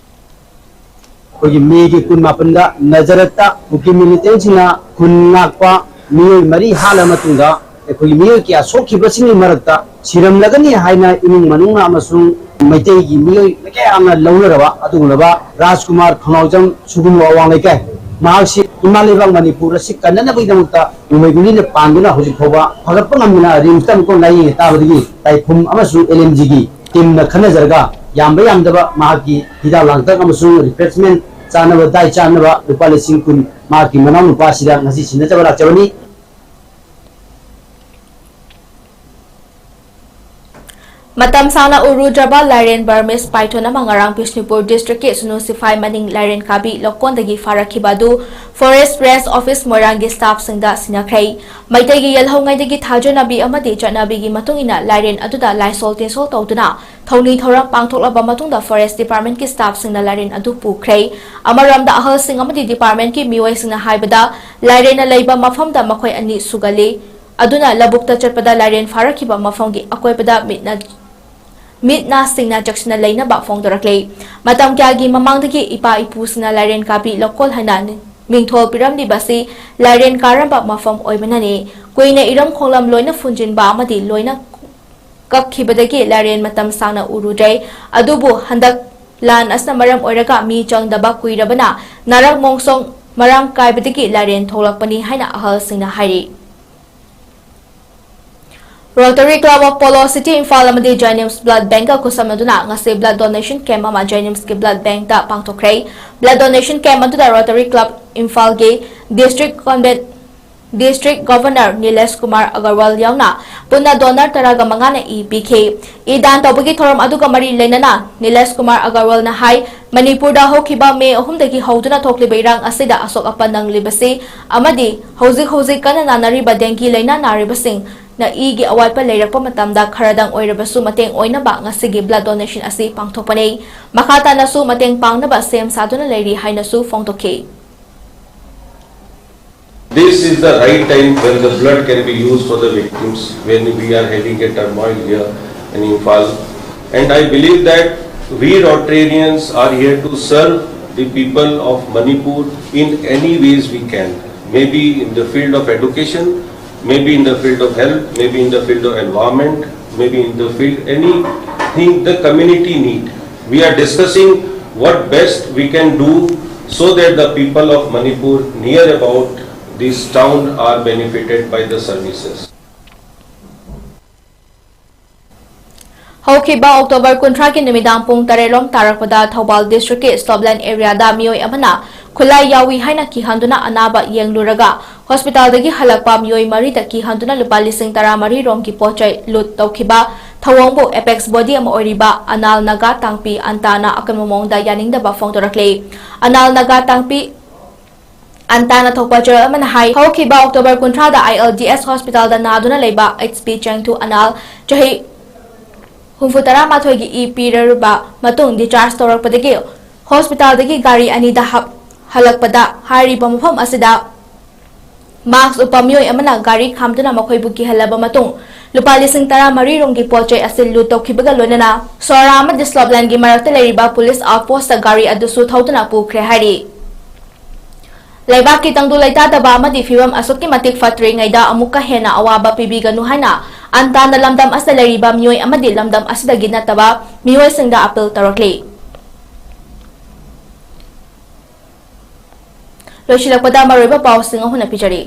ꯑꯩꯈꯣꯏꯒꯤ ꯃꯦꯒꯤ ꯀꯨꯟꯃꯥꯄꯟꯗ ꯅꯖꯔꯠꯇ ꯀꯨꯀꯤ ꯃꯤꯂꯤꯇꯦꯟꯁꯤꯡꯅ ꯈꯨꯟ ꯉꯥꯛꯄ ꯃꯤꯑꯣꯏ ꯃꯔꯤ ꯍꯥꯠꯂ ꯃꯇꯨꯡꯗ, ꯑꯩꯈꯣꯏꯒꯤ ꯃꯤꯑꯣꯏ ꯀꯌꯥ ꯁꯣꯛꯈꯤꯕꯁꯤꯡꯒꯤ ꯃꯔꯛꯇ ꯁꯤꯔꯝꯂꯒꯅꯤ ꯍꯥꯏꯅ ꯏꯃꯨꯡ ꯃꯅꯨꯡꯅ ꯑꯃꯁꯨꯡ ꯃꯩꯇꯩꯒꯤ ꯃꯤꯑꯣꯏ ꯀꯌꯥ ꯑꯃꯅ ꯂꯧꯅꯔꯕ ꯑꯗꯨꯒꯨꯝꯂꯕ ꯔꯥꯖꯀꯨꯃꯥꯔ ꯈꯣꯡꯅꯥꯎꯖꯝ ꯁꯨꯒꯨꯅꯨ ꯑꯋꯥꯡ ꯂꯩꯀꯥꯏ, ꯃꯍꯥꯛꯁꯤ ꯏꯃꯥ ꯂꯩꯕꯥꯛ ꯃꯅꯤꯄꯨꯔ ꯑꯁꯤ ꯀꯟꯅꯅꯕꯒꯤꯗꯃꯛꯇ ꯅꯣꯡꯃꯩ ꯒꯨꯂꯤꯅ ꯄꯥꯟꯗꯨꯅ ꯍꯧꯖꯤꯛ ꯐꯥꯎꯕ ꯐꯒꯠꯄ ꯉꯝꯗꯅ ꯔꯤꯝꯁꯇ ꯑꯃꯨꯛꯀ ꯂꯥꯌꯦꯡꯉꯦ ꯇꯥꯕꯗꯒꯤ ꯇꯥꯏꯐꯨꯝ ꯑꯃꯁꯨꯡ L M G ꯒꯤ team ꯅ ꯈꯟꯅꯖꯔꯒ ꯌꯥꯝꯕ ꯌꯥꯝꯗꯕ ꯃꯍꯥꯛꯀꯤ ꯍꯤꯗꯥꯛ ꯂꯥꯡꯊꯛ ꯑꯃꯁꯨꯡ refreshment ꯆꯥꯅꯕ, ꯗꯥꯏ ꯆꯥꯅꯕ ꯂꯨꯄꯥ ꯂꯤꯁꯤꯡ ꯀꯨꯟ ꯃꯍꯥꯛꯀꯤ ꯃꯅꯥꯎꯅꯨꯄꯥ ꯑꯁꯤꯗ ꯉꯁꯤ ꯁꯤꯟꯅꯖꯕ ꯂꯥꯛꯆꯕꯅꯤ꯫ ꯃꯇꯝ ꯁꯥꯡꯅ ꯎꯔꯨꯗ꯭ꯔꯕ ꯂꯥꯏꯔꯦꯟ Burmese python ꯑꯃ ꯉꯔꯥꯡ ꯕꯤꯁꯅꯨꯄꯨꯔ district ꯀꯤ ꯁꯨꯅꯨ ꯁꯤꯐꯥꯏ ꯃꯅꯤꯡ ꯂꯥꯏꯔꯦꯟ ꯀꯥꯕꯤ ꯂꯧꯀꯣꯟꯗꯒꯤ ꯐꯥꯔꯛꯈꯤꯕ ꯑꯗꯨ Forest Range Office ꯃꯣꯏꯔꯥꯡꯒꯤ staff ꯁꯤꯡꯗ ꯁꯤꯟꯅꯈ꯭ꯔꯦ꯫ ꯃꯩꯇꯩꯒꯤ ꯌꯦꯜꯍꯧꯉꯩꯗꯒꯤ ꯊꯥꯖꯅꯕꯤ ꯑꯃꯗꯤ ꯆꯠꯅꯕꯤꯒꯤ ꯃꯇꯨꯡ ꯏꯟꯅ ꯂꯥꯏꯔꯦꯟ ꯑꯗꯨꯗ ꯂꯥꯏꯁꯣꯜ ꯇꯤꯟꯁꯣꯜ ꯇꯧꯗꯨꯅ ꯊꯧꯅꯤ ꯊꯧꯔꯝ ꯄꯥꯡꯊꯣꯛꯂꯕ ꯃꯇꯨꯡꯗ Forest Department ꯀꯤ staff ꯁꯤꯡꯅ ꯂꯥꯏꯔꯦꯟ ꯑꯗꯨ ꯄꯨꯈ꯭ꯔꯦ꯫ ꯑꯃꯔꯣꯝꯗ ꯑꯍꯜꯁꯤꯡ ꯑꯃꯗꯤ department ꯀꯤ ꯃꯤꯑꯣꯏꯁꯤꯡꯅ ꯍꯥꯏꯕꯗ, ꯂꯥꯏꯔꯦꯟꯅ ꯂꯩꯕ ꯃꯐꯝꯗ ꯃꯈꯣꯏ ꯑꯅꯤ ꯁꯨꯒꯜꯂꯤ꯫ ꯑꯗꯨꯅ ꯂꯧꯕꯨꯛꯇ ꯆꯠꯄꯗ ꯂꯥꯏꯔꯦꯟ ꯐꯥꯔꯛꯈꯤꯕ ꯃꯐꯝꯒꯤ ꯑꯀꯣꯏꯕꯗ ꯃꯤꯠꯅ, ꯃꯤꯠ ꯅꯥ ꯁꯤꯡꯅ ꯆꯦꯛꯁꯤꯟꯅ ꯂꯩꯅꯕ ꯐꯣꯡꯗꯣꯔꯛꯂꯤ꯫ ꯃꯇꯝ ꯀꯌꯥꯒꯤ ꯃꯃꯥꯡꯗꯒꯤ ꯏꯄꯥ ꯏꯄꯨꯁꯤꯡꯅ ꯂꯥꯏꯔꯦꯟ ꯀꯥꯕꯤ ꯂꯧꯀꯣꯜ ꯍꯥꯏꯅ ꯅꯤꯡ-, ꯃꯤꯡꯊꯣꯜ ꯄꯤꯔꯝꯂꯤꯕꯁꯤ ꯂꯥꯏꯔꯦꯟ ꯀꯥꯔꯝꯕ ꯃꯐꯝ ꯑꯣꯏꯕꯅꯅꯤ꯫ ꯀꯨꯏꯅ ꯏꯔꯝ ꯈꯣꯡꯂꯝ ꯂꯣꯏꯅ ꯐꯨꯟꯖꯤꯟꯕ ꯑꯃꯗꯤ ꯂꯣꯏꯅ ꯀꯛꯈꯤꯕꯗꯒꯤ ꯂꯥꯏꯔꯦꯟ ꯃꯇꯝ ꯁꯥꯡꯅ ꯎꯔꯨꯗ꯭ꯔꯦ꯫ ꯑꯗꯨꯕꯨ ꯍꯟꯗꯛ ꯂꯥꯟ ꯑꯁꯤꯅ ꯃꯔꯝ ꯑꯣꯏꯔꯒ ꯃꯤ ꯆꯪꯗꯕ ꯀꯨꯏꯔꯕꯅ ꯅꯥꯔꯛ ꯃꯣꯡꯁꯣꯡ ꯃꯔꯥꯡ ꯀꯥꯏꯕꯗꯒꯤ ꯂꯥꯏꯔꯦꯟ ꯊꯣꯛꯂꯛꯄꯅꯤ ꯍꯥꯏꯅ ꯑꯍꯜꯁꯤꯡꯅ ꯍꯥꯏꯔꯤ꯫ Rotary Club of Polo City Imphal ꯑꯃꯗꯤ JNIMS Blood Bankꯀ ꯈꯨꯠꯁꯝꯅꯗꯨꯅ ꯉꯁꯤ Blood Donation Camp ꯑꯃ JNIMSꯀꯤ Blood Bankꯇ ꯄꯥꯡꯊꯣꯛꯈ꯭ꯔꯦ꯫ Blood Donation Camp ꯑꯗꯨꯗ Rotary Club ꯏꯝꯐꯥꯜꯒꯤ District Conven-, District Governor ꯅꯤꯂꯦꯁ Kumar Agarwal ꯌꯥꯎꯅ ꯄꯨꯟꯅ donor ꯇꯔꯥꯒ ꯃꯉꯥꯅ ꯏ ꯄꯤꯈꯤ꯫ ꯏ ꯗꯥꯟ ꯇꯧꯕꯒꯤ ꯊꯧꯔꯝ ꯑꯗꯨꯒ ꯃꯔꯤ ꯂꯩꯅꯅ ꯅꯤꯂꯦꯁ ꯀꯨꯃꯥꯔ ꯑꯒꯔꯋꯥꯜꯅ ꯍꯥꯏ, ꯃꯅꯤꯄꯨꯔꯗ ꯍꯧꯈꯤꯕ ꯃꯦ ꯑꯍꯨꯝꯗꯒꯤ ꯍꯧꯗꯨꯅ ꯊꯣꯛꯂꯤꯕ ꯏꯔꯥꯡ ꯑꯁꯤꯗ ꯑꯁꯣꯛ ꯑꯄꯟ ꯅꯪꯂꯤꯕꯁꯤ ꯑꯃꯗꯤ ꯍꯧꯖꯤꯛ ꯍꯧꯖꯤꯛ ꯀꯟꯅ ꯅꯥꯅꯔꯤꯕ dengue ꯂꯥꯏꯅꯥ ꯅꯥꯔꯤꯕꯁꯤꯡꯅ ꯏꯒꯤ ꯑꯋꯥꯠꯄ ꯂꯩꯔꯛꯄ ꯃꯇꯝꯗ ꯈꯔꯗꯪ ꯑꯣꯏꯔꯕꯁꯨ ꯃꯇꯦꯡ ꯑꯣꯏꯅꯕ ꯉꯁꯤꯒꯤ blood donation ꯑꯁꯤ ꯄꯥꯡꯊꯣꯛꯄꯅꯤ꯫ ꯃꯈꯥ ꯇꯥꯅꯁꯨ ꯃꯇꯦꯡ ꯄꯥꯡꯅꯕ ꯁꯦꯝ ꯁꯥꯗꯨꯅ ꯂꯩꯔꯤ ꯍꯥꯏꯅꯁꯨ ꯐꯣꯡꯗꯣꯛꯈꯤ꯫ This is the right time when the blood can be used for the victims, when we are having a turmoil here in Imphal. And I believe that we Rotarians are here to serve the people of Manipur in any ways we can. Maybe in the field of education, maybe in the field of health, maybe in the field of environment, maybe in the field, anything the community need. We are discussing what best we can do so that the people of Manipur near about this town are benefited by the services. ꯍꯧꯈꯤꯕ October ꯀꯨꯟꯊ꯭ꯔꯥꯒꯤ ꯅꯨꯃꯤꯗꯥꯡ ꯄꯨꯡ ꯇꯔꯦꯠ ꯂꯣꯝ ꯇꯥꯔꯛꯄꯗ Thoubal districtꯀꯤ Stobland areaꯗ ꯃꯤꯑꯣꯏ ꯑꯃꯅ ꯈꯨꯠꯂꯥꯏ ꯌꯥꯎꯏ ꯍꯥꯏꯅ ꯀꯤꯍꯟꯗꯨꯅ ꯑꯅꯥꯕ ꯌꯦꯡꯂꯨꯔꯒ hospitalꯗꯒꯤ ꯍꯜꯂꯛꯄ ꯃꯤꯑꯣꯏ ꯃꯔꯤꯗ ꯀꯤꯍꯟꯗꯨꯅ ꯂꯨꯄꯥ ꯂꯤꯁꯤꯡ ꯇꯔꯥ ꯃꯔꯤ ꯔꯣꯝꯒꯤ ꯄꯣꯠ ꯆꯩ loot ꯇꯧꯈꯤꯕ ꯊꯧꯑꯣꯡꯕꯨ apex body ꯑꯃ ꯑꯣꯏꯔꯤꯕ ꯑꯅꯥꯜ ꯅꯥꯒꯥ ꯇꯥꯡꯄꯤ ꯑꯟꯇꯥꯅ ꯑꯀꯟꯕ ꯃꯑꯣꯡꯗ ꯌꯥꯅꯤꯡꯗꯕ ꯐꯣꯡꯗꯣꯔꯛꯂꯤ꯫ ꯑꯅꯥꯜ ꯅꯥꯒꯥ ꯇꯥꯡꯄꯤ ꯑꯟꯇꯥꯅ ꯊꯣꯛꯄ ꯆꯦꯔꯣꯜ ꯑꯃꯅ ꯍꯥꯏ, ꯍꯧꯈꯤꯕ October ꯀꯨꯟꯊ꯭ꯔꯥꯗ ILDS hospitalꯗ ꯅꯥꯗꯨꯅ ꯂꯩꯕ H P ꯆꯦꯡꯊꯨ ꯑꯅꯥꯜ ꯆꯍꯤ ꯍꯨꯝꯐꯨ ꯇꯔꯥ ꯃꯥꯊꯣꯏꯒꯤ ꯏ ꯄꯤꯔꯔꯨꯕ ꯃꯇꯨꯡ discharge ꯇꯧꯔꯛꯄꯗꯒꯤ hospitalꯗꯒꯤ ꯒꯥꯔꯤ ꯑꯅꯤꯗ ꯍꯥꯞ-, ꯍꯜꯂꯛꯄꯗ ꯍꯥꯏꯔꯤꯕ ꯃꯐꯝ ꯑꯁꯤꯗ mask ꯎꯞꯄ ꯃꯤꯑꯣꯏ ꯑꯃꯅ ꯒꯥꯔꯤ ꯈꯥꯝꯗꯨꯅ ꯃꯈꯣꯏꯕꯨ ꯀꯤꯍꯜꯂꯕ ꯃꯇꯨꯡ ꯂꯨꯄꯥ ꯂꯤꯁꯤꯡ ꯇꯔꯥ ꯃꯔꯤ ꯔꯣꯝꯒꯤ ꯄꯣꯠ ꯆꯩ ꯑꯁꯤ loot ꯇꯧꯈꯤꯕꯒ ꯂꯣꯏꯅꯅ ꯁꯣꯔꯥ ꯑꯃꯗꯤ Stoblandꯒꯤ ꯃꯔꯛꯇ ꯂꯩꯔꯤꯕ police outpostꯇ ꯒꯥꯔꯤ ꯑꯗꯨꯁꯨ ꯊꯧꯗꯨꯅ ꯄꯨꯈ꯭ꯔꯦ ꯍꯥꯏꯔꯤ꯫ ꯂꯩꯕꯥꯛꯀꯤ ꯇꯪꯗꯨ ꯂꯩꯇꯥꯗꯕ ꯑꯃꯗꯤ ꯐꯤꯕꯝ ꯑꯁꯨꯛꯀꯤ ꯃꯇꯤꯛ ꯐꯠꯇ꯭ꯔꯤꯉꯩꯗ ꯑꯃꯨꯛꯀ ꯍꯦꯟꯅ ꯑꯋꯥꯕ ꯄꯤꯕꯤꯒꯅꯨ ꯍꯥꯏꯅ ꯑꯟꯇꯥꯅ ꯂꯝꯗꯝ ꯑꯁꯤꯗ ꯂꯩꯔꯤꯕ ꯃꯤꯑꯣꯏ ꯑꯃꯗꯤ ꯂꯝꯗꯝ ꯑꯁꯤꯗꯒꯤ ꯅꯠꯇꯕ ꯃꯤꯑꯣꯏꯁꯤꯡꯗ ꯑꯥꯄꯤꯜ ꯇꯧꯔꯛꯂꯤ꯫ ꯂꯣꯏꯁꯤꯜꯂꯛꯄꯗ ꯃꯔꯨꯑꯣꯏꯕ ꯄꯥꯎꯁꯤꯡ ꯑꯃꯨꯛ ꯍꯟꯅ ꯄꯤꯖꯔꯤ꯫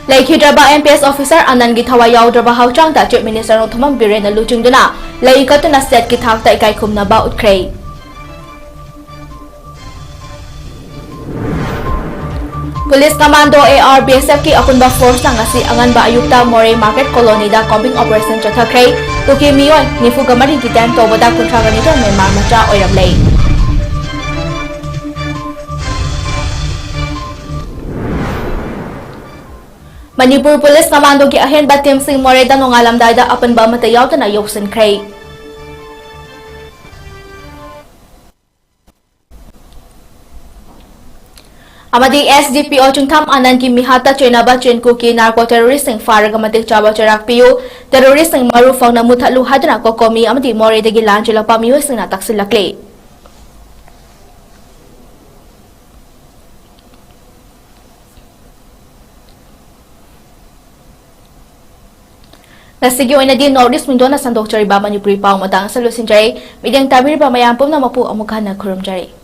ꯂꯩꯈꯤꯗ꯭ꯔꯕ ꯑꯥꯏ ꯑꯦꯝ ꯄꯤ ꯑꯦꯁ officer ꯑꯅꯟꯒꯤ ꯊꯋꯥꯏ ꯌꯥꯎꯗ꯭ꯔꯕ ꯍꯛꯆꯥꯡꯗ Chief Minister ꯅꯣꯡꯊꯣꯝꯕꯝ ꯕꯤꯔꯦꯟꯅ ꯂꯨꯆꯤꯡꯗꯨꯅ ꯂꯩ ꯀꯠꯇꯨꯅ state ꯀꯤ ꯊꯥꯛꯇ ꯏꯀꯥꯏ ꯈꯨꯝꯅꯕ ꯎꯠꯈ꯭ꯔꯦ꯫ Police Commando, A R B S F ꯀꯤ ꯑꯄꯨꯟꯕ force ꯅ ꯉꯁꯤ ꯑꯉꯟꯕ ꯑꯌꯨꯛꯇ ꯃꯣꯔꯦ Market Colony ꯗ combing operation ꯆꯠꯊꯈ꯭ꯔꯦ꯫ ꯀꯨꯀꯤ ꯃꯤꯑꯣꯏ ꯅꯤꯐꯨꯒ ꯃꯔꯤ detain ꯇꯧꯕꯗ ꯀꯨꯟꯊ꯭ꯔꯥꯒ ꯅꯤꯊꯣꯏ ꯃ꯭ꯌꯥꯟꯃꯥꯔ ꯃꯆꯥ ꯑꯣꯏꯔꯝꯂꯦ꯫ ꯃꯅꯤꯄꯨꯔ Police Commando ꯒꯤ ꯑꯍꯦꯟꯕ team ꯁꯤꯡ ꯃꯣꯔꯦꯗ ꯅꯣꯡꯉꯥꯜꯂꯝꯗꯥꯏꯗ ꯑꯄꯟꯕ ꯑꯃꯠꯇ ꯌꯥꯎꯗꯅ ꯌꯧꯁꯤꯟꯈ꯭ꯔꯦ꯫ ꯑꯃꯗꯤ S D P O ꯆꯤꯡꯊꯥꯝ ꯑꯅꯟꯒꯤ ꯃꯤꯍꯥꯠꯇ ꯆꯦꯟꯅꯕ ꯆꯤꯟ ꯀꯨꯀꯤ narco terrorist ꯁꯤꯡ ꯐꯥꯔꯒ ꯃꯇꯤꯛ ꯆꯥꯕ ꯆꯩꯔꯥꯛ ꯄꯤꯌꯨ, terrorist ꯁꯤꯡ ꯃꯔꯨ ꯐꯪꯅ ꯃꯨꯊꯠꯂꯨ ꯍꯥꯏꯗꯨꯅ ꯀꯣꯀꯣꯃꯤ ꯑꯃꯗꯤ ꯃꯣꯔꯦꯗꯒꯤ ꯂꯥꯟ ꯆꯦꯜꯂꯛꯄ ꯃꯤꯑꯣꯏꯁꯤꯡꯅ ꯇꯛꯁꯤꯜꯂꯛꯂꯤ꯫ ꯉꯁꯤꯒꯤ ꯑꯣꯏꯅꯗꯤ North East Window ꯅ ꯁꯟꯗꯣꯛꯆꯔꯤꯕ ꯃꯅꯤꯄꯨꯔꯤ ꯄꯥꯎ ꯃꯇꯥꯡ ꯑꯁꯤꯗ ꯂꯣꯏꯁꯤꯟꯖꯔꯦ꯫ ꯃꯤꯠꯌꯦꯡ ꯇꯥꯕꯤꯔꯤꯕ ꯃꯌꯥꯝ ꯄꯨꯝꯅꯃꯛꯄꯨ ꯑꯃꯨꯛ ꯍꯟꯅ ꯈꯨꯔꯨꯝꯖꯔꯤ꯫